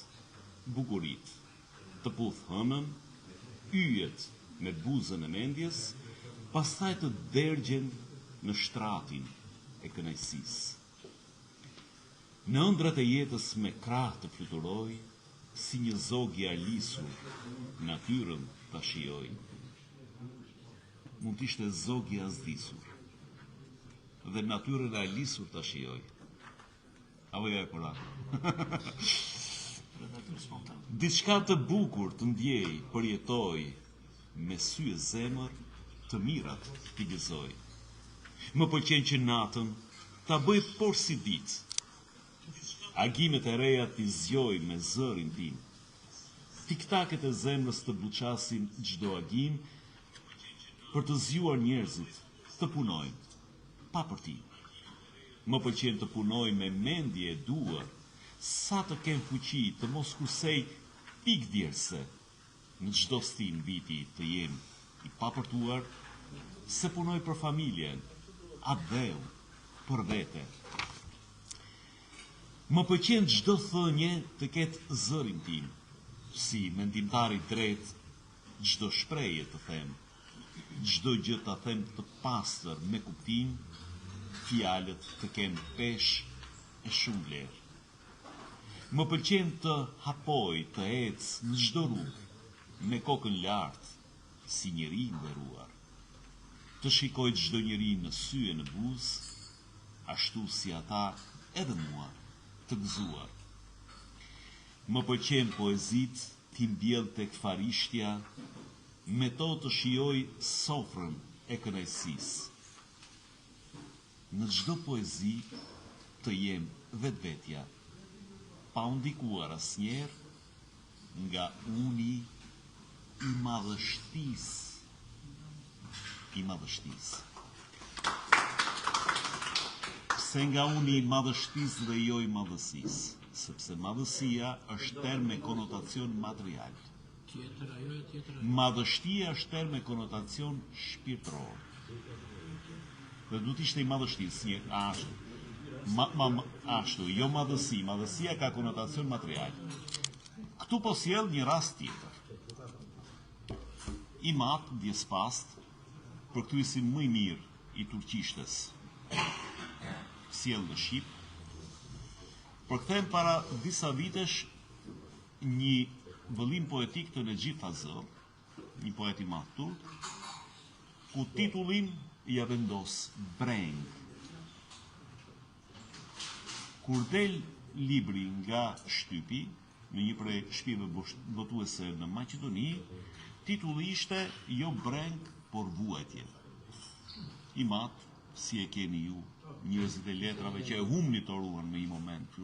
bukuritë. Të puth hënën, yjet me buzën e mendjes, pastaj të dergjem në shtratin e kënaqësisë. Në ëndrrat e jetës me krahë të fluturoj, si një zog i alisur, natyrën ta shijoj. Mund të ishte zog i azdisur dhe natyrën e alisur ta shijoj. Apo jo e pura. Diçka të bukur të ndjej, përjetoj, me sy e zemër të mirat t'i gëzoj. Më pëlqen që natën ta bëj porsi ditë. Agimet e reja t'i zgjoj me zërin tim. Tiktaket e zemrës të buçasin çdo agim për të zgjuar njerëzit të punojnë pa përtim. Më pëlqen të punoj me mendje e duar, sa të kem fuqi të mos kursej pikë djerse. Në çdo stinë viti të jem i papërtuar, se punoj për familjen, atdheun, për vete. Më pëlqen çdo thënie të ketë zërin tim, si mendimtar i drejtë çdo shprehje të them, çdo gjë ta them të pastër me kuptim, fjalët të kenë peshë e shumë vlerë. Më pëlqen të hapoj, të ec në çdo rrugë, me kokën lart, si njeri i nderuar. Të shikoj çdo njeri në sy e në buzë, ashtu si ata edhe mua, të gëzuar. Më pëlqen poezitë t'i mbjell tek farishtja, me to të shijoj sofrën e kënaqësisë. Në çdo poezi të jem vetvetja, pa u ndikuar asnjëherë nga uni i madhështisë, i madhështisë. Pse nga unë i madhështisë dhe jo i madhësisë? Sepse madhësia është term me konotacion material. Madhështia është term me konotacion shpirtëror. Dhe duhet të ishte i madhështisë, një ashtu. Ma, ma, ma, ashtu, jo madhësi, madhësia ka konotacion material. Këtu po sjell një rast tjetër. Im atë, ndjesëpastë, përkthyesi më i mirë i turqishtes sjellë në shqip, përkthen para disa vitesh një vëllim poetik të Nexhip Fazëll, një poet i madh turk, ku titullin ia vendos Brengë. Kur del libri nga shtypi, në një prej shtëpive botuese në Maqedoni, titulli ishte jo Brengë, por Vuajtje. Im atë, si e keni ju, njerëzit e letrave që e humbni toruan në një moment.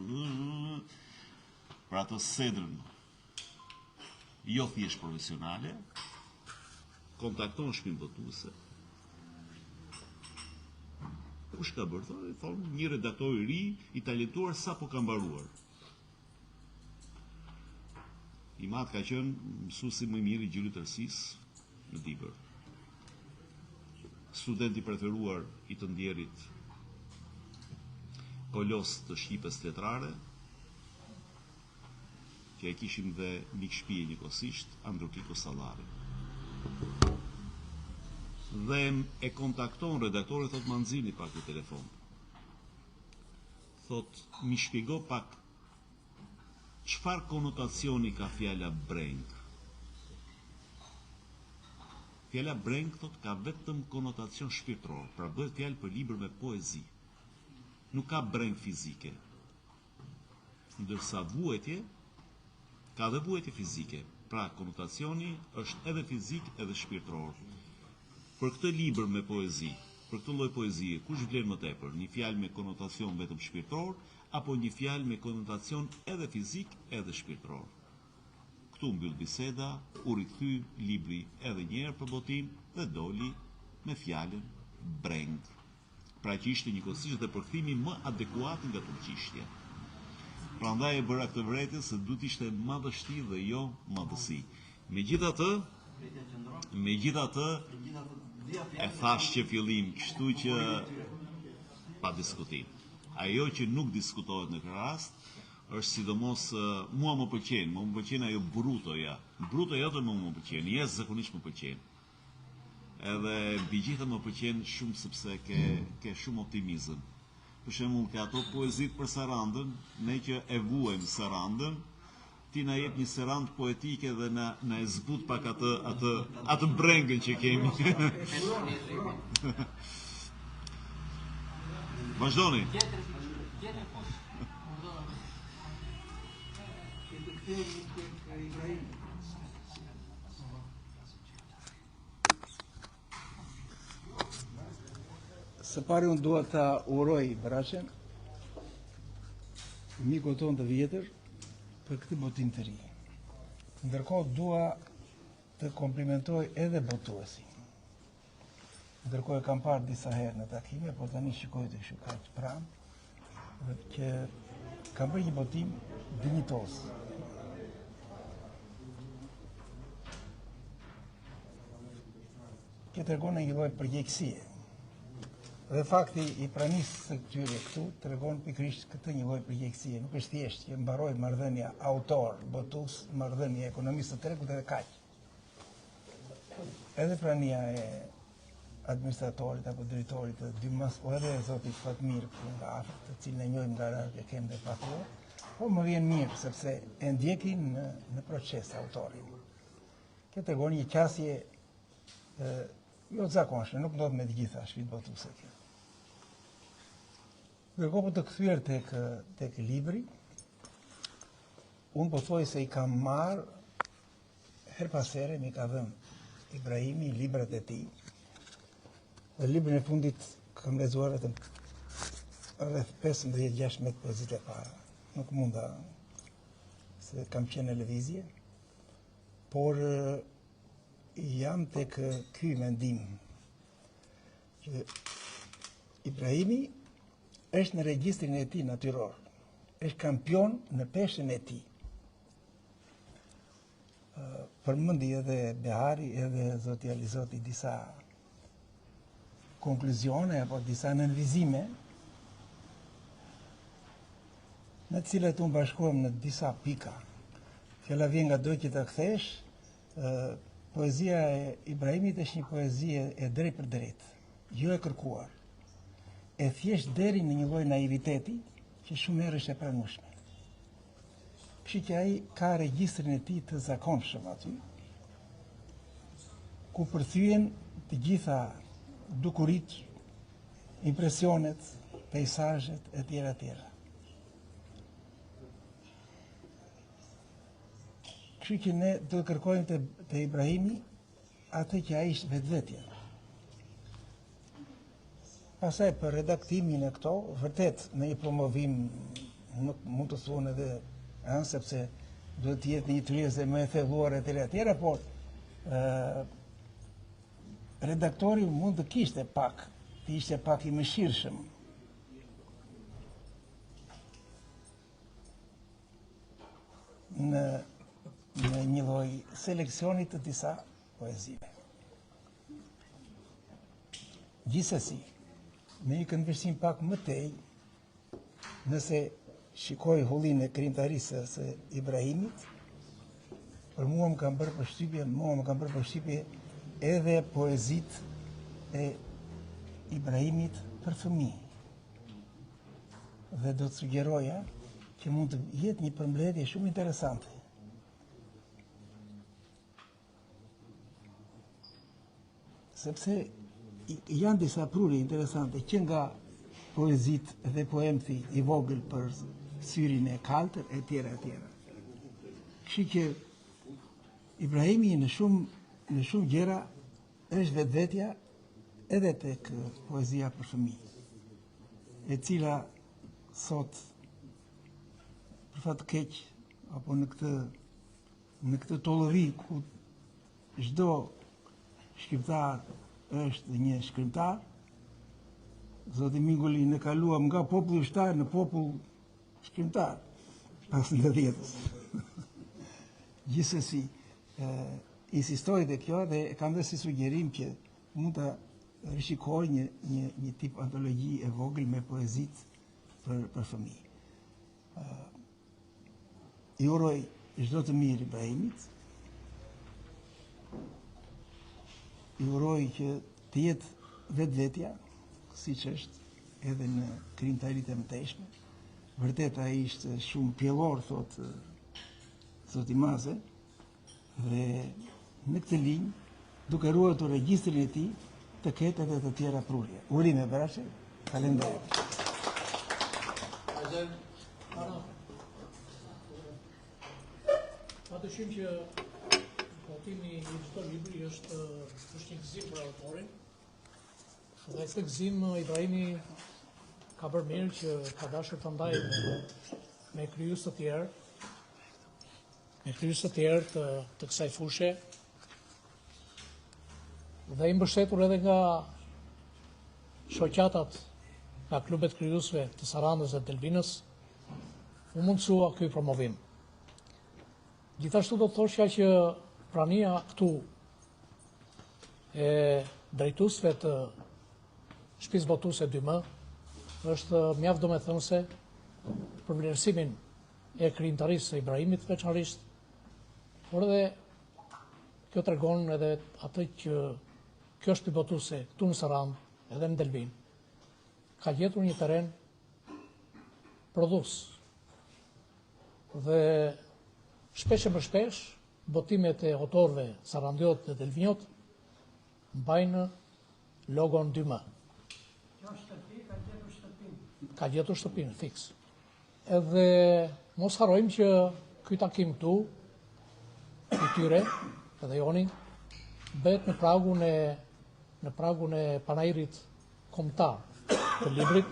Për atë sedrën jo thjesht profesionale, kontakton shtëpinë botuese. Kush ka bërë, thonë, thonë, një redaktor i ri, i talentuar, sapo ka mbaruar. Im atë ka qenë mësuesi më i mirë i gjuhë letërsisë në Dibër. Student i preferuar i të ndjerit kolos të shqipes letrare, që e kishim dhe mik shpie njëkohësisht, Androkliko Sallari. Dhe e kontakton redaktori, thotë ma nxirrni pak në telefon. Thotë, m'i shpjego pak çfarë konotacioni ka fjala brengë. Fjala brengë thotë ka vetëm konotacion shpirtëror, pra bëhet fjalë për libër me poezi. Nuk ka brengë fizike. Ndërsa vuajtje ka dhe vuajtje fizike, pra konotacioni është edhe fizik edhe shpirtëror. Për këtë libër me poezi, për këtë lloj poezie, kush vlen më tepër, një fjalë me konotacion vetëm shpirtëror apo një fjalë me konotacion edhe fizik edhe shpirtëror? Këtu u mbyll biseda, u rikthy libri edhe një herë për botim dhe doli me fjalën brengë. Pra që ishte njëkohësisht dhe përkthimi më adekuat nga turqishtja. Prandaj e bëra këtë vërejtje se duhet të ishte madhështi dhe jo madhësi. Megjithatë, megjithatë e thashë që fillim, kështu që pa diskutim. Ajo që nuk diskutohet në këtë rast është sidomos mua më pëlqen, mua më pëlqen ajo brutoja. Brutoja jote mua më pëlqen, jashtëzakonisht më pëlqen. Edhe mbi gjitha më pëlqen shumë sepse ke ke shumë optimizëm. Për shembull, ke ato poezitë për Sarandën, ne që e vuajmë Sarandën, ti na jep një Sarandë poetike dhe na na e zbut pak atë atë atë brengën që kemi. Vazhdoni. Tjetër, tjetër kush? Që të kthehemi tek Ibrahim. Së pari unë dua ta uroj Braçen, mikun tonë të vjetër, për këtë botim të ri. Ndërkohë dua të komplimentoj edhe botuesin. Ndërkohë e kam parë disa herë në takime, por tani shikoj të kështu kaq pranë, dhe që kam bërë një botim dinjitoz. Kjo tregon një lloj përgjegjësie. Dhe fakti i pranisë së këtyre këtu tregon pikërisht këtë një lloj përgjegjësie. Nuk është thjesht që mbaroi marrëdhënia autor, botues, marrëdhënia ekonomisë së tregut edhe kaq. Edhe prania e administratorit apo drejtorit të Dymas, po edhe e zotit Fatmir këtu nga afër, të cilin e njohim nga larg e kemi dhe pa thua, po më vjen mirë sepse e ndjekin në, në proces autorin. Kjo tregon një qasje e, jo të zakonshme, nuk ndodh me të gjitha shtëpitë botuese kjo. Ndërkohë për të kthyer tek tek libri, unë pothuajse i kam marrë Herë pas here m'i ka dhënë Ibrahimi librat e tij. Dhe librin e fundit kam lexuar vetëm rreth 15-16 poezitë e para. Nuk munda se kam qenë në lëvizje, por jam tek ky mendim që Ibrahimi. Është në regjistrin e tij natyror. Është kampion në peshën e tij. Përmendi edhe Behari edhe zoti Alizoti disa konkluzione apo disa nënvizime në të cilat unë bashkohem në disa pika. Fjala vjen ngado që ta kthesh, poezia e Ibrahimit është një poezi e drejtpërdrejtë, jo e kërkuar. E thjeshtë deri në një lloj naiviteti që shumë herë është e pranueshme. Kështu që ai ka regjistrin e tij të zakonshëm aty, ku përthyhen të gjitha dukuritë, impresionet, peisazhet e tjera e tjera. Kështu që ne do të kërkojmë te, te Ibrahimi atë që ai është vetvetja. Pastaj për redaktimin e këto, vërtet në një promovim nuk mund të thuhen edhe, ëh, sepse duhet të jetë një tryezë më e thelluar e tjera e tjera, por ë redaktori mund të kishte pak, të ishte pak i mëshirshëm. Në në një lloj seleksioni të disa poezive. Gjithsesi, në një këndvështrim pak më tej, nëse shikoj hullinë e krijimtarisë së Ibrahimit, për mua më kanë bërë përshtypje, mua më kanë bërë përshtypje edhe poezitë e Ibrahimit për fëmijë. Dhe do të sugjeroja që mund të jetë një përmbledhje shumë interesante. Sepse janë disa prurje interesante që nga poezitë dhe poemthi i vogël për syrin e kaltër e tjera e tjera. Kështu që Ibrahimi në shumë në shumë gjëra është vetvetja edhe tek poezia për fëmijë, e cila sot për fat të keq apo në këtë Në këtë tollovi ku çdo shqiptar është një shkrimtar, zoti Minguli ne kaluam nga popull ushtar në popull shkrimtar pas nëntëdhjetës. Gjithsesi, e, insistoj te kjo dhe e kam dhe si sugjerim që mund të rishikoj një, një, një tip antologji e vogël me poezitë për, për fëmijë. I uroj çdo të mirë Ibrahimit. I uroj që të jetë vetvetja, siç është edhe në krijimtaritë e mëtejshme. Vërtet ai ishte shumë pjellor, thotë zoti Maze, dhe në këtë linjë, duke ruajtur regjistrin e tij, të ketë edhe të tjera prurje. Urime Braçe, faleminderit. Pa dyshim që botimi i çdo libri është është një gëzim për autorin. Dhe këtë gëzim Ibrahimi ka bërë mirë që ka dashur ta ndajë me, me krijues të tjerë, me krijues të tjerë të, të kësaj fushe dhe i mbështetur edhe nga shoqatat nga klubet e krijuesve të Sarandës dhe Delvinës, u mundësua ky promovim. Gjithashtu do të thoshja që prania këtu e drejtuesve të shtëpisë botuese 2M është mjaft domethënëse për vlerësimin e krijimtarisë së Ibrahimit veçanërisht, por edhe kjo tregon edhe atë që kjo shtëpi botuese këtu në Sarandë edhe në Delvinë ka gjetur një terren prodhues. Dhe shpesh e më shpesh botimet e autorëve sarandiotë dhe delvinjotë mbajnë logon 2M. Kjo shtëpi ka gjetur shtëpinë. Ka gjetur shtëpinë, fiks. Edhe mos harrojmë që ky takim këtu i tyre, edhe joni, bëhet në pragun e në pragun e panairit kombëtar të librit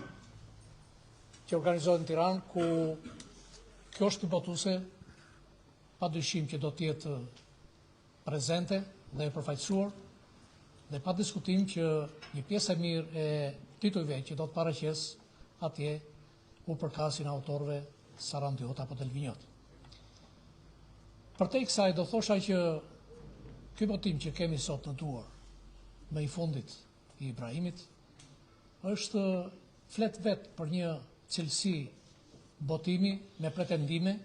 që organizohet në Tiranë ku kjo shtëpi botuese pa dyshim që do të jetë prezente dhe e përfaqësuar dhe pa diskutim që një pjesë e mirë e titujve që do të paraqesë. atje u përkasin autorëve sarandiotë apo delvinjotë. Përtej kësaj do thosha që ky botim që kemi sot në duar, më i fundit i Ibrahimit, është flet vetë për një cilësi botimi me pretendime,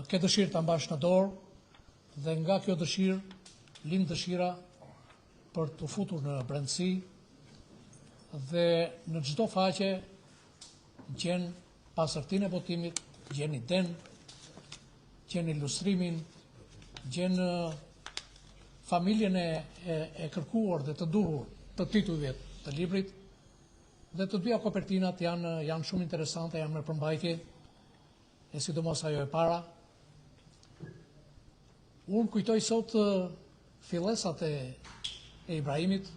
ke dëshirë ta mbash në dorë dhe nga kjo dëshirë lind dëshira për t'u futur në brendësi dhe në çdo faqe gjen pastërtinë e botimit, gjen idenë, gjen ilustrimin, gjen familjen e, e, e kërkuar dhe të duhur të titujve të librit dhe të dyja kopertinat janë janë shumë interesante, janë me përmbajtje e sidomos ajo e para. Unë kujtoj sot fillesat e, e Ibrahimit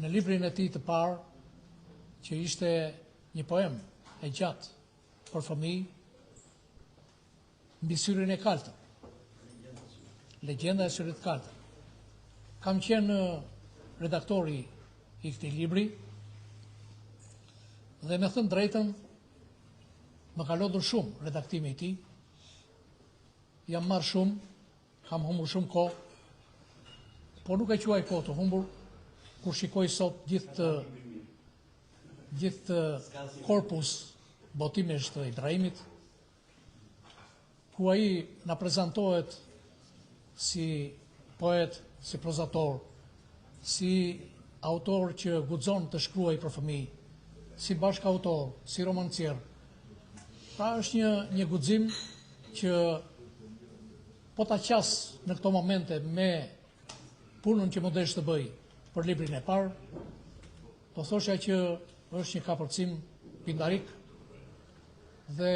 në librin e tij të parë, që ishte një poemë e gjatë për fëmijë mbi syrin e kaltër. Legjenda e syrit të kaltër. Kam qenë redaktori i këtij libri dhe me thënë të drejtën më ka lodhur shumë redaktimi i tij. Jam marrë shumë, kam humbur shumë kohë, por nuk e quaj kohë të humbur, kur shikoj sot gjithë të gjithë këtë korpus botimesh të Ibrahimit, ku ai na prezantohet si poet, si prozator, si autor që guxon të shkruajë për fëmijë, si bashkautor, si romancier. Pra është një një guxim që po ta qas në këto momente me punën që m'u desh të bëj për librin e parë, do thosha që është një kapërcim pindarik dhe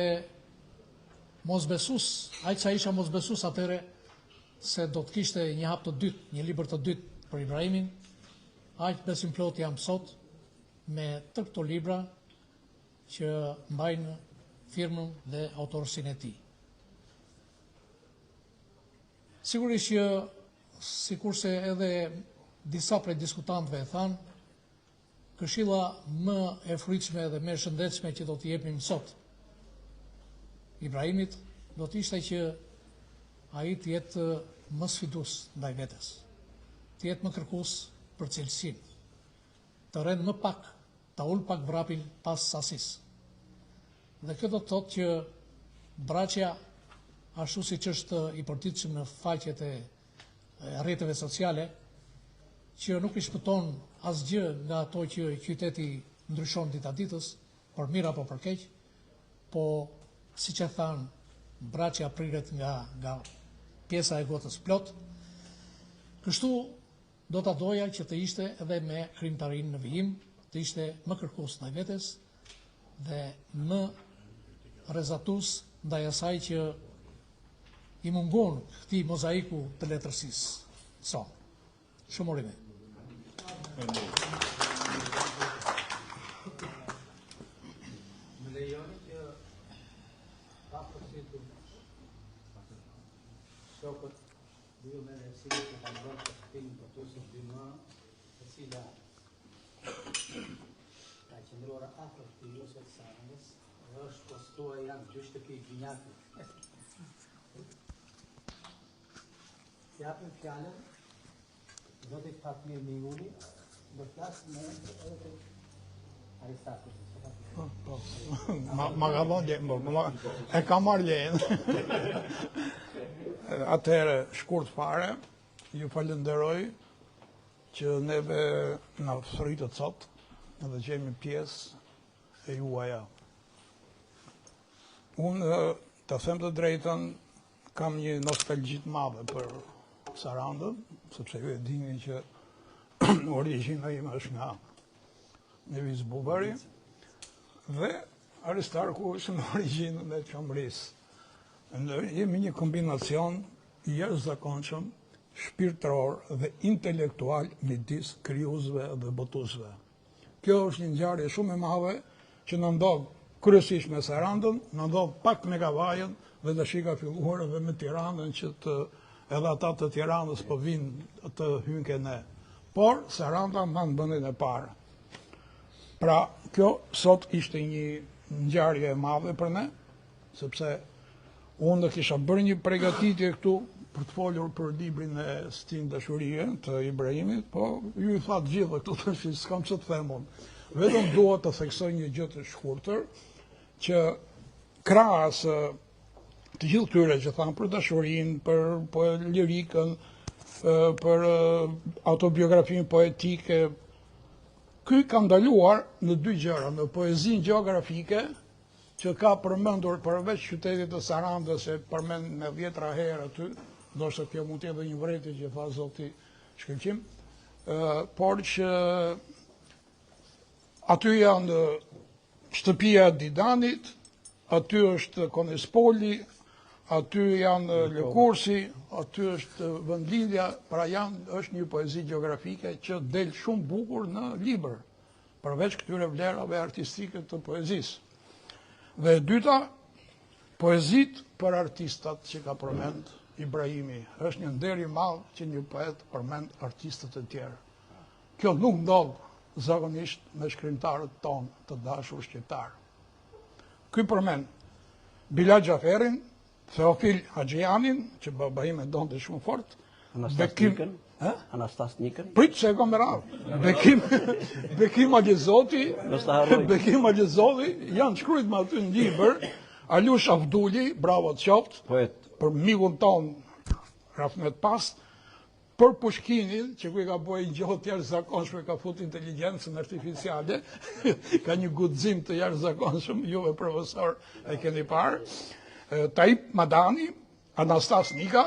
mosbesues, aq sa isha mosbesues atëherë se do të kishte një hap të dytë, një libër të dytë për Ibrahimin, aq besimplotë jam sot me tërë këto libra që mbajnë firmën dhe autorësinë e tij. Sigurisht që sikurse edhe disa prej diskutantëve e thanë, këshilla më e frytshme dhe më e shëndetshme që do t'i jepnim sot Ibrahimit do të ishte që ai të jetë më sfidues ndaj vetes, të jetë më kërkues për cilësinë, të rendë më pak, ta ulë pak vrapin pas sasisë. Dhe kjo do të thotë që Braçja, ashtu siç është i përditshëm në faqet e rrjeteve sociale, që nuk i shpëton asgjë nga ato që qyteti ndryshon dita ditës, për mirë apo për keq, po siç e thanë, Braçja priret nga nga pjesa e gotës plot. Kështu Do ta doja që të ishte edhe me krijimtarinë në vijim, të ishte më kërkues ndaj vetes dhe më rrezatues ndaj asaj që i mungon këtij mozaiku të letërsisë sonë. Shumë urime. Më lejoni që pa përsitur shokët Lidhur me vlerësimet që kanë bërë për shtëpinë botuese 2M, e cila ka qëndruar afër krijuesve të Sarandës dhe është pothuaj janë dy shtëpi binjake. Japim fjalën zotit Fatmir Minguli, do flasë me edhe të Aristarku. Po, po. Ma, ma ka dhonë lejen, po, ma, e ka marrë lejen. Atëherë, shkurt fare, ju falënderoj që neve na thërritët sot, edhe që jemi pjesë e juaja. Unë, të them të drejtën, kam një nostalgji të madhe për Sarandën, sepse ju e dini që origjina ime është nga Neviz Bubari, dhe Aristarku është në origjinën e Çamërisë. Ne jemi një kombinacion i jashtëzakonshëm shpirtëror dhe intelektual midis krijuesve dhe botuesve. Kjo është një ngjarje shumë e madhe që na ndodh kryesisht me Sarandën, na ndodh pak me Kavajën dhe tash ka filluar edhe me Tiranën që të edhe ata të Tiranës po vijnë të hyjnë ke ne. Por Saranda mban vendin e parë. Pra, Kjo sot ishte një ngjarje e madhe për ne, sepse unë kisha bërë një pregatitje këtu për të folur për librin e Stinë Dashurie të Ibrahimit, po ju i thatë gjithë këtu tash s'kam ç'të them unë. Vetëm dua të theksoj një gjë të shkurtër që krahas të gjithë këtyre që thanë për dashurinë, për po, lirikën, për autobiografinë poetike, ky ka ndaluar në dy gjëra, në poezinë gjeografike, që ka përmendur përveç qytetit të Sarandës e përmend me dhjetra herë aty, ndoshta kjo mund të jetë edhe një vërejtje që tha zoti Shkëlqim, por që aty janë shtëpia e Didanit, aty është Konespoli, aty janë Lëkursi, aty është vendlindja, pra janë, është një poezi gjeografike që del shumë bukur në libër, përveç këtyre vlerave artistike të poezisë. Dhe e dyta, poezitë për artistat që ka përmend Ibrahimi, është një nder i madh që një poet përmend artistët e tjerë. Kjo nuk ndodh zakonisht me shkrimtarët tonë të dashur shqiptarë. Ky përmend Bilal Xhaferrin, Theofil Haxhianin, që baba im e donte shumë fort, Anastas Bekim, Nikën, Anastas Nikën. Prit se e kam me radhë. Bekim, Bekim Alizoti, Bekim Alizoti, janë shkrujt me aty në libër, Alush Avduli, bravo të qoftë, Poet. për mikun tonë, rahmet pastë, Për Pushkinin, që ku i ka bërë një gjë të jashtëzakonshme, ka fut inteligjencën artificiale, ka një guxim të jashtëzakonshëm, juve profesor e keni parë. Taip Madani, Anastas Nika,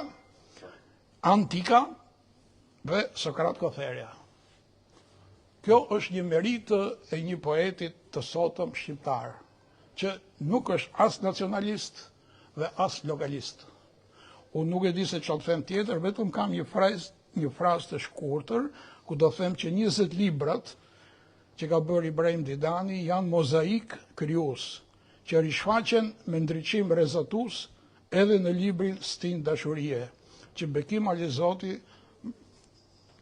Antika dhe Sokrat Kotherja. Kjo është një meritë e një poetit të sotëm shqiptar, që nuk është as nacionalist dhe as lokalist. Unë nuk e di se çfarë të them tjetër, vetëm kam një frazë, një frazë të shkurtër, ku do them që 20 librat që ka bërë Ibrahim Didani janë mozaik krijues, që rishfaqen me ndriçim rrezatues edhe në librin Stinë Dashurie, që Bekim Alizoti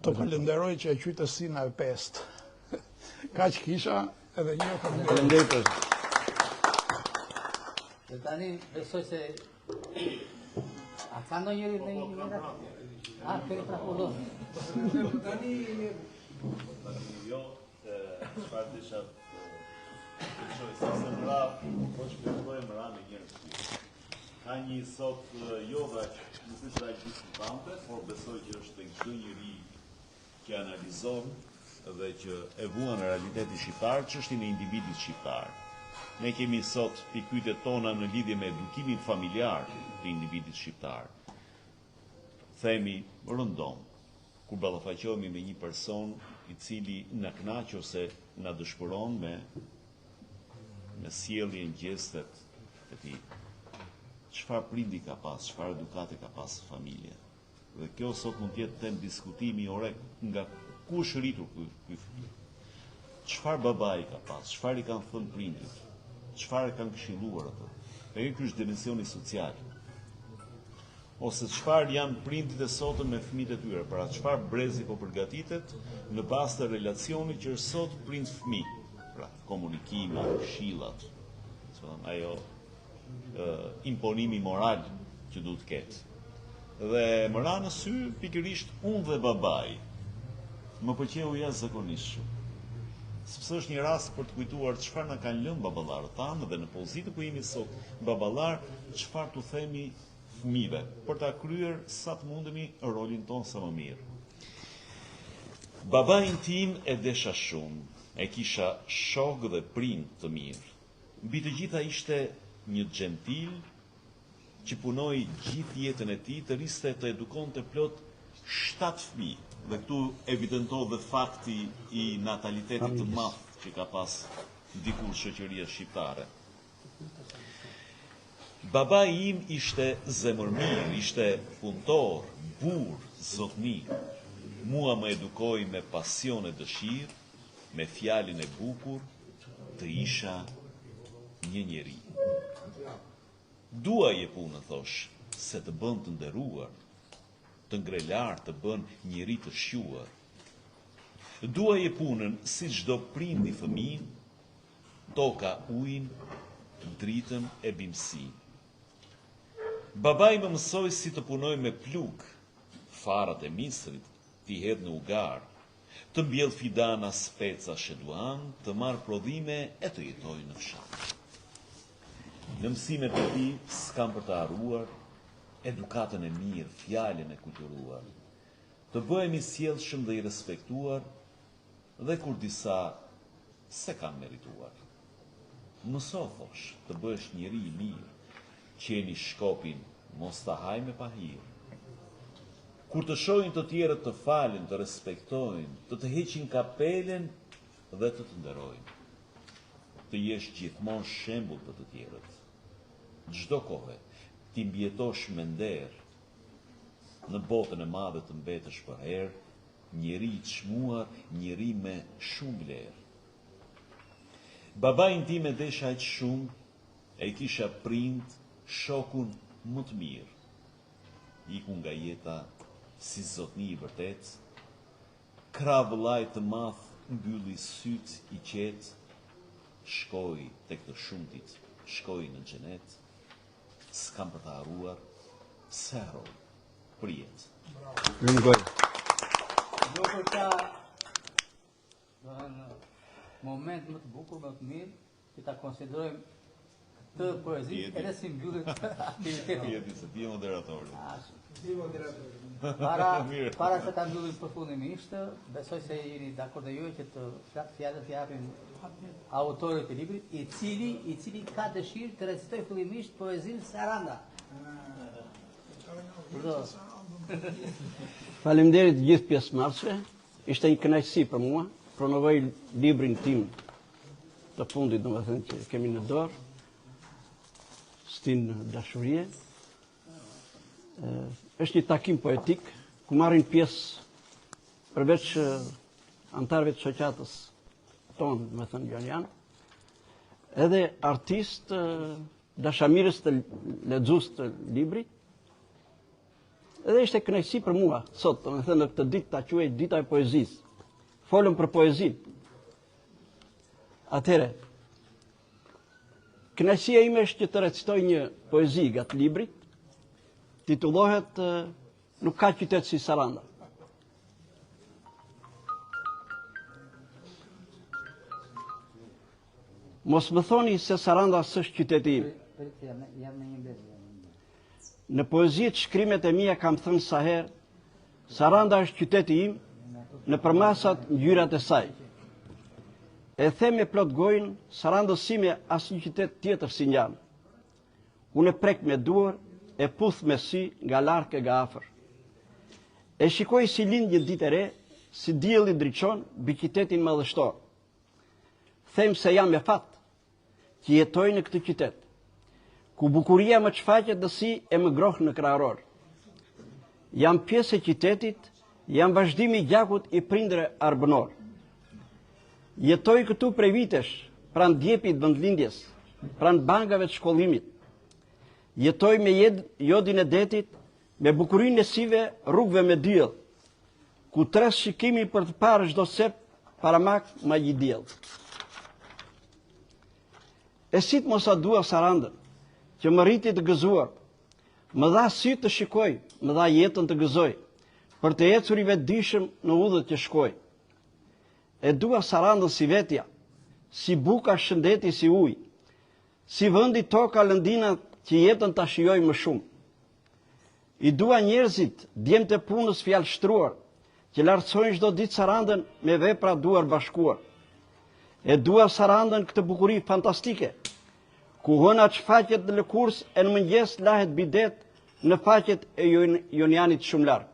Të falenderoj që e quajte stina e pestë. Kaq kisha edhe një faleminderit. Faleminderit. Dhe tani besoj se a ka ndonjëri në një një A, keni pra po do. Tani jo, çfarë desha të çoj se se më ra, po shpjegoj më ra në njerëz. Ka një sot jo dhe aq, nuk është dhe aq diskutante, por besoj që është tek çdo njeri që analizon dhe që e vuan realitetin shqiptar, çështjen e individit shqiptar. Ne kemi sot pikëpyetjet tona në lidhje me edukimin familjar të individit shqiptar. Themi rëndom, kur ballafaqohemi me një person i cili na kënaq ose na dëshpëron me me sjelljen, gjestet e tij. Çfarë prindi ka pas, çfarë edukate ka pas familja. Dhe kjo sot mund të jetë temë diskutimi ore nga ku është rritur ky ky fëmijë. Çfarë babai ka pas, çfarë i kanë thënë prindërit, çfarë e kanë këshilluar atë. Dhe ky është dimensioni social. Ose çfarë janë prindërit e sotëm me fëmijët e tyre, pra çfarë brezi po përgatitet në bazë të relacionit që është sot prind fëmijë. Pra, komunikimi, këshillat, si thonë, ajo imponimi moral që duhet të ketë. Dhe më ra në sy pikërisht unë dhe babai. Më pëlqeu jashtëzakonisht shumë. Sepse është një rast për të kujtuar çfarë na kanë lënë baballarët tanë dhe në pozitën ku jemi sot baballar, çfarë t'u themi fëmijëve për ta kryer sa të mundemi rolin tonë sa më mirë. Babain tim e desha shumë, e kisha shok dhe prind të mirë. Mbi të gjitha ishte një xhentil që punoi gjithë jetën e tij të rriste të edukonte plot 7 fëmijë. Dhe këtu evidentohet dhe fakti i natalitetit të madh që ka pas dikur shoqëria shqiptare. Babai im ishte zemërmirë, ishte punëtor, burrë, zotni. Mua më edukoi me pasion e dëshirë, me fjalën e bukur, të isha një njeri. Duaje punën, thosh, se të bën të nderuar, të ngre lart, të bën njeri të shquar. Duaje punën si çdo prind i fëmijën, Toka ujin, dritën e bimësinë. Babai më mësoi si të punoj me plug, farat e misrit t'i hedh në ugar, të mbjell fidana specash e duhan, të marr prodhime e të jetoj në fshat. Në mësimet e tij s'kam për të harruar edukatën e mirë, fjalën e kulturuar. Të bëhem i sjellshëm dhe i respektuar dhe kur disa s'e kanë merituar. Mëso, thosh, të bëhesh njeri i mirë, qeni shkopin mos ta hajë me pahir. Kur të shohin të tjerët të falin, të respektojnë, të të heqin kapelen dhe të të nderojnë. Të jesh gjithmonë shembull për të tjerët. Çdo kohe, t'i mbijetosh me nder, në botën e madhe të mbetesh përherë, njeri i çmuar, njeri me shumë vlerë. Babain tim e desha aq shumë, e kisha prind, shokun më të mirë. Iku nga jeta si zotni i vërtetë, krah vëllait të madh mbylli sytë i qetë, shkoi tek të shumtit, shkoi në xhenet, s'kam për ta harruar, s'e harroj për jetë. Lum gojë. Nuk ka domethënë moment më të bukur, më të mirë, që ta konsiderojmë këtë poezi edhe si mbyllje të aktivitetit. Ti e di se ti je moderatori. Ti je moderatori. Para, para se ta mbyllim përfundimisht, besoj se jeni dakord dhe ju që të fjalën t'i japim autorit të librit, i cili, i cili ka dëshirë të recitojë fillimisht poezinë Saranda. Faleminderit të gjithë pjesëmarrësve. Ishte një kënaqësi për mua. Promovoj librin tim të fundit, domethënë që kemi në dorë. Stinë dashurie. Është një takim poetik ku marrin pjesë përveç anëtarëve të shoqatës tonë, domethënë Jonian, edhe artistë dashamirës të lexues të librit. Edhe ishte kënaqësi për mua sot, domethënë në këtë ditë ta quaj dita e poezisë. Folëm për poezinë. Atëherë, kënaqësia ime është që të recitoj një poezi nga libri, titullohet Nuk ka qytet si Saranda. Mos më thoni se Saranda s'është qyteti im. Në poezitë shkrimet e mia kam thënë sa herë, Saranda është qyteti im në përmasat ngjyrat e saj. E them me plot gojën, Sarandës sime asnjë qytet tjetër s'i ngjan. Unë e prek me duar, e puth me sy nga larg e nga afër. E shikoj si lind një ditë e re, si dielli ndriçon mbi qytetin madhështor. Them se jam me fat që jetoj në këtë qytet, ku bukuria më shfaqet në sy e më ngroh në kraharor. Jam pjesë e qytetit, jam vazhdimi i gjakut i prindërve arbënorë. Jetoj këtu prej vitesh, pranë djepit vendlindjes, pranë bankave të shkollimit. Jetoj me jodin e detit, me bukurinë e syve, rrugëve me diell, ku tres shikimi për të parë çdo cep paramak magjidiell. E si të mos e dua Sarandën, që më rriti të gëzuar, më dha sy të shikoj, më dha jetën të gëzoj, për të ecur i vetëdijshëm në udhët që shkoj. E dua Sarandën si vetja, si buka shëndeti si ujë, si vendi toka lëndina që jetën ta shijoj më shumë. I dua njerëzit, djemtë e punës fjalështruar, që lartësojnë çdo ditë Sarandën me vepra duar bashkuar. E dua Sarandën këtë bukuri fantastike, ku hëna shfaqet në lëkurës e në mëngjes lahet mbi det në faqet e Jonianit shumë larg.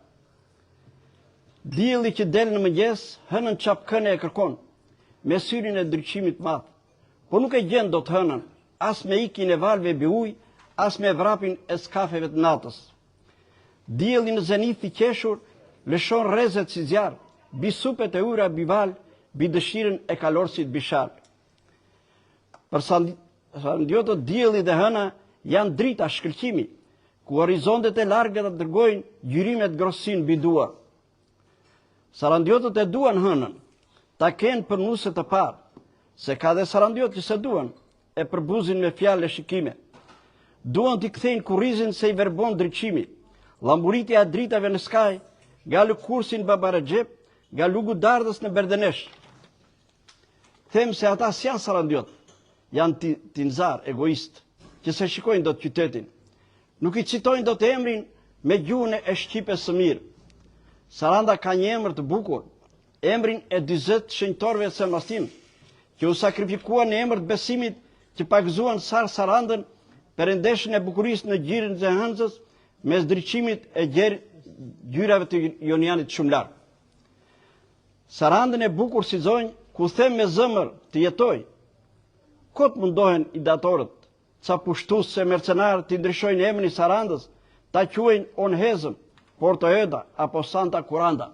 Dielli që del në mëngjes, hënën çapkëne e kërkon, me syrin e ndriçimit të madh. Po nuk e gjen dot hënën, as me ikjen e valëve mbi ujë, as me vrapin e skafeve të natës. Dielli në zenith i qeshur, lëshon rrezet si zjarr, mbi supet e ujëra mbi valë, mbi dëshirën e kalorësit mbi shalë. Për Sarandjotët dielli dhe hëna janë drita shkëlqimi, ku horizontet e largëta dërgojnë ngjyrimet ngrohtësinë mbi duar. Sarandjotët e duan hënën, ta kenë për nuse të parë. Se ka dhe sarandiotë që s'e duan, e përbuzin me fjalë e shikime. Duan t'i kthejnë kurrizin se i verbon ndriçimi. Llamburitja e dritave në skaj, nga Lëkurësi në Baba Rexhep, nga Lugu i Dardhës në Berdenesh. Them se ata s'janë sarandiotë, janë tinzarë, egoistë, që s'e shikojnë dot qytetin. Nuk i citojnë dot emrin me gjuhën e shqipes së mirë. Saranda ka një emër të bukur, emrin e 40 shenjtorëve Sen Mastin, që u sakrifikuan në emër të besimit që pagëzuan Sar Sarandën, perëndeshën e bukurisë në gjirin e Hënzës, mes ndriçimit e gjer ngjyrave të Jonianit shumë larg. Sarandën e bukur si zonjë, ku them me zëmër të jetoj, kot mundohen ideatorët, ca pushtues e mercenarë t'i ndryshojnë emrin Sarandës, ta quajnë Onhezëm, Porto Eda apo Santa Kuranda.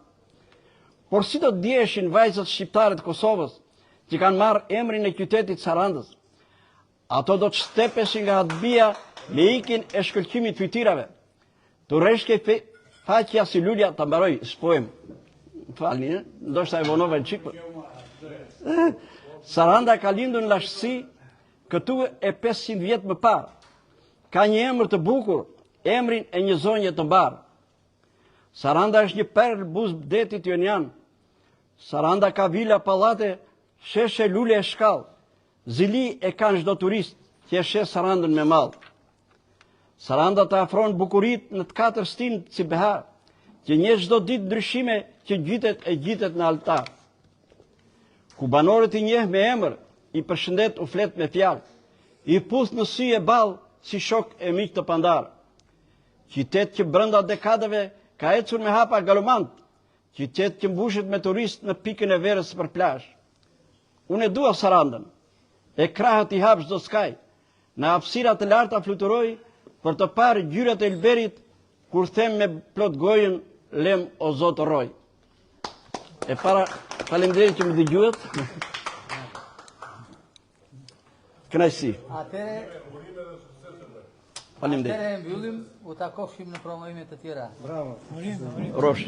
Por si do të ndjeheshin vajzat shqiptare të Kosovës, që kanë marrë emrin e qytetit Sarandës? Ato do të stepeshin nga habia me ikjen e shkëlqimit fytyrave. T'u rrëshqet faqja si lulja ta mbaroj s'poem. Falni, eh? ndoshta e vonova një çikë. Po. Saranda ka lindur në lashtësi këtu e 500 vjet më parë. Ka një emër të bukur, emrin e një zonje të mbarë. Saranda është një perlë buzë detit Jonian. Saranda ka vila, pallate, sheshe, lule e shkallë. Zili e kanë çdo turist që e sheh Sarandën me mall. Saranda të afron bukuritë në të katër stinë si behar, që njeh çdo ditë ndryshime që ngjitet e ngjitet në altar. Ku banorët i njeh me emër, i përshëndet u flet me fjalë, i puth në sy e ballë si shokë e miq të pandarë. Qytet që brenda dekadave ka ecur me hapa galopantë, qytet që mbushet me turistë në pikën e verës për plazh. Unë e dua Sarandën, e krahët i hap çdo skaj, në hapësira të larta fluturoj për të parë ngjyrat e ylberit kur them me plot gojën lem o Zot rroj. E para, faleminderit që më dëgjuat. Kënaqësi. Atëre Faleminderit. Atëre e mbyllim, u takofshim në promovime të tjera. Bravo. Rrofsh.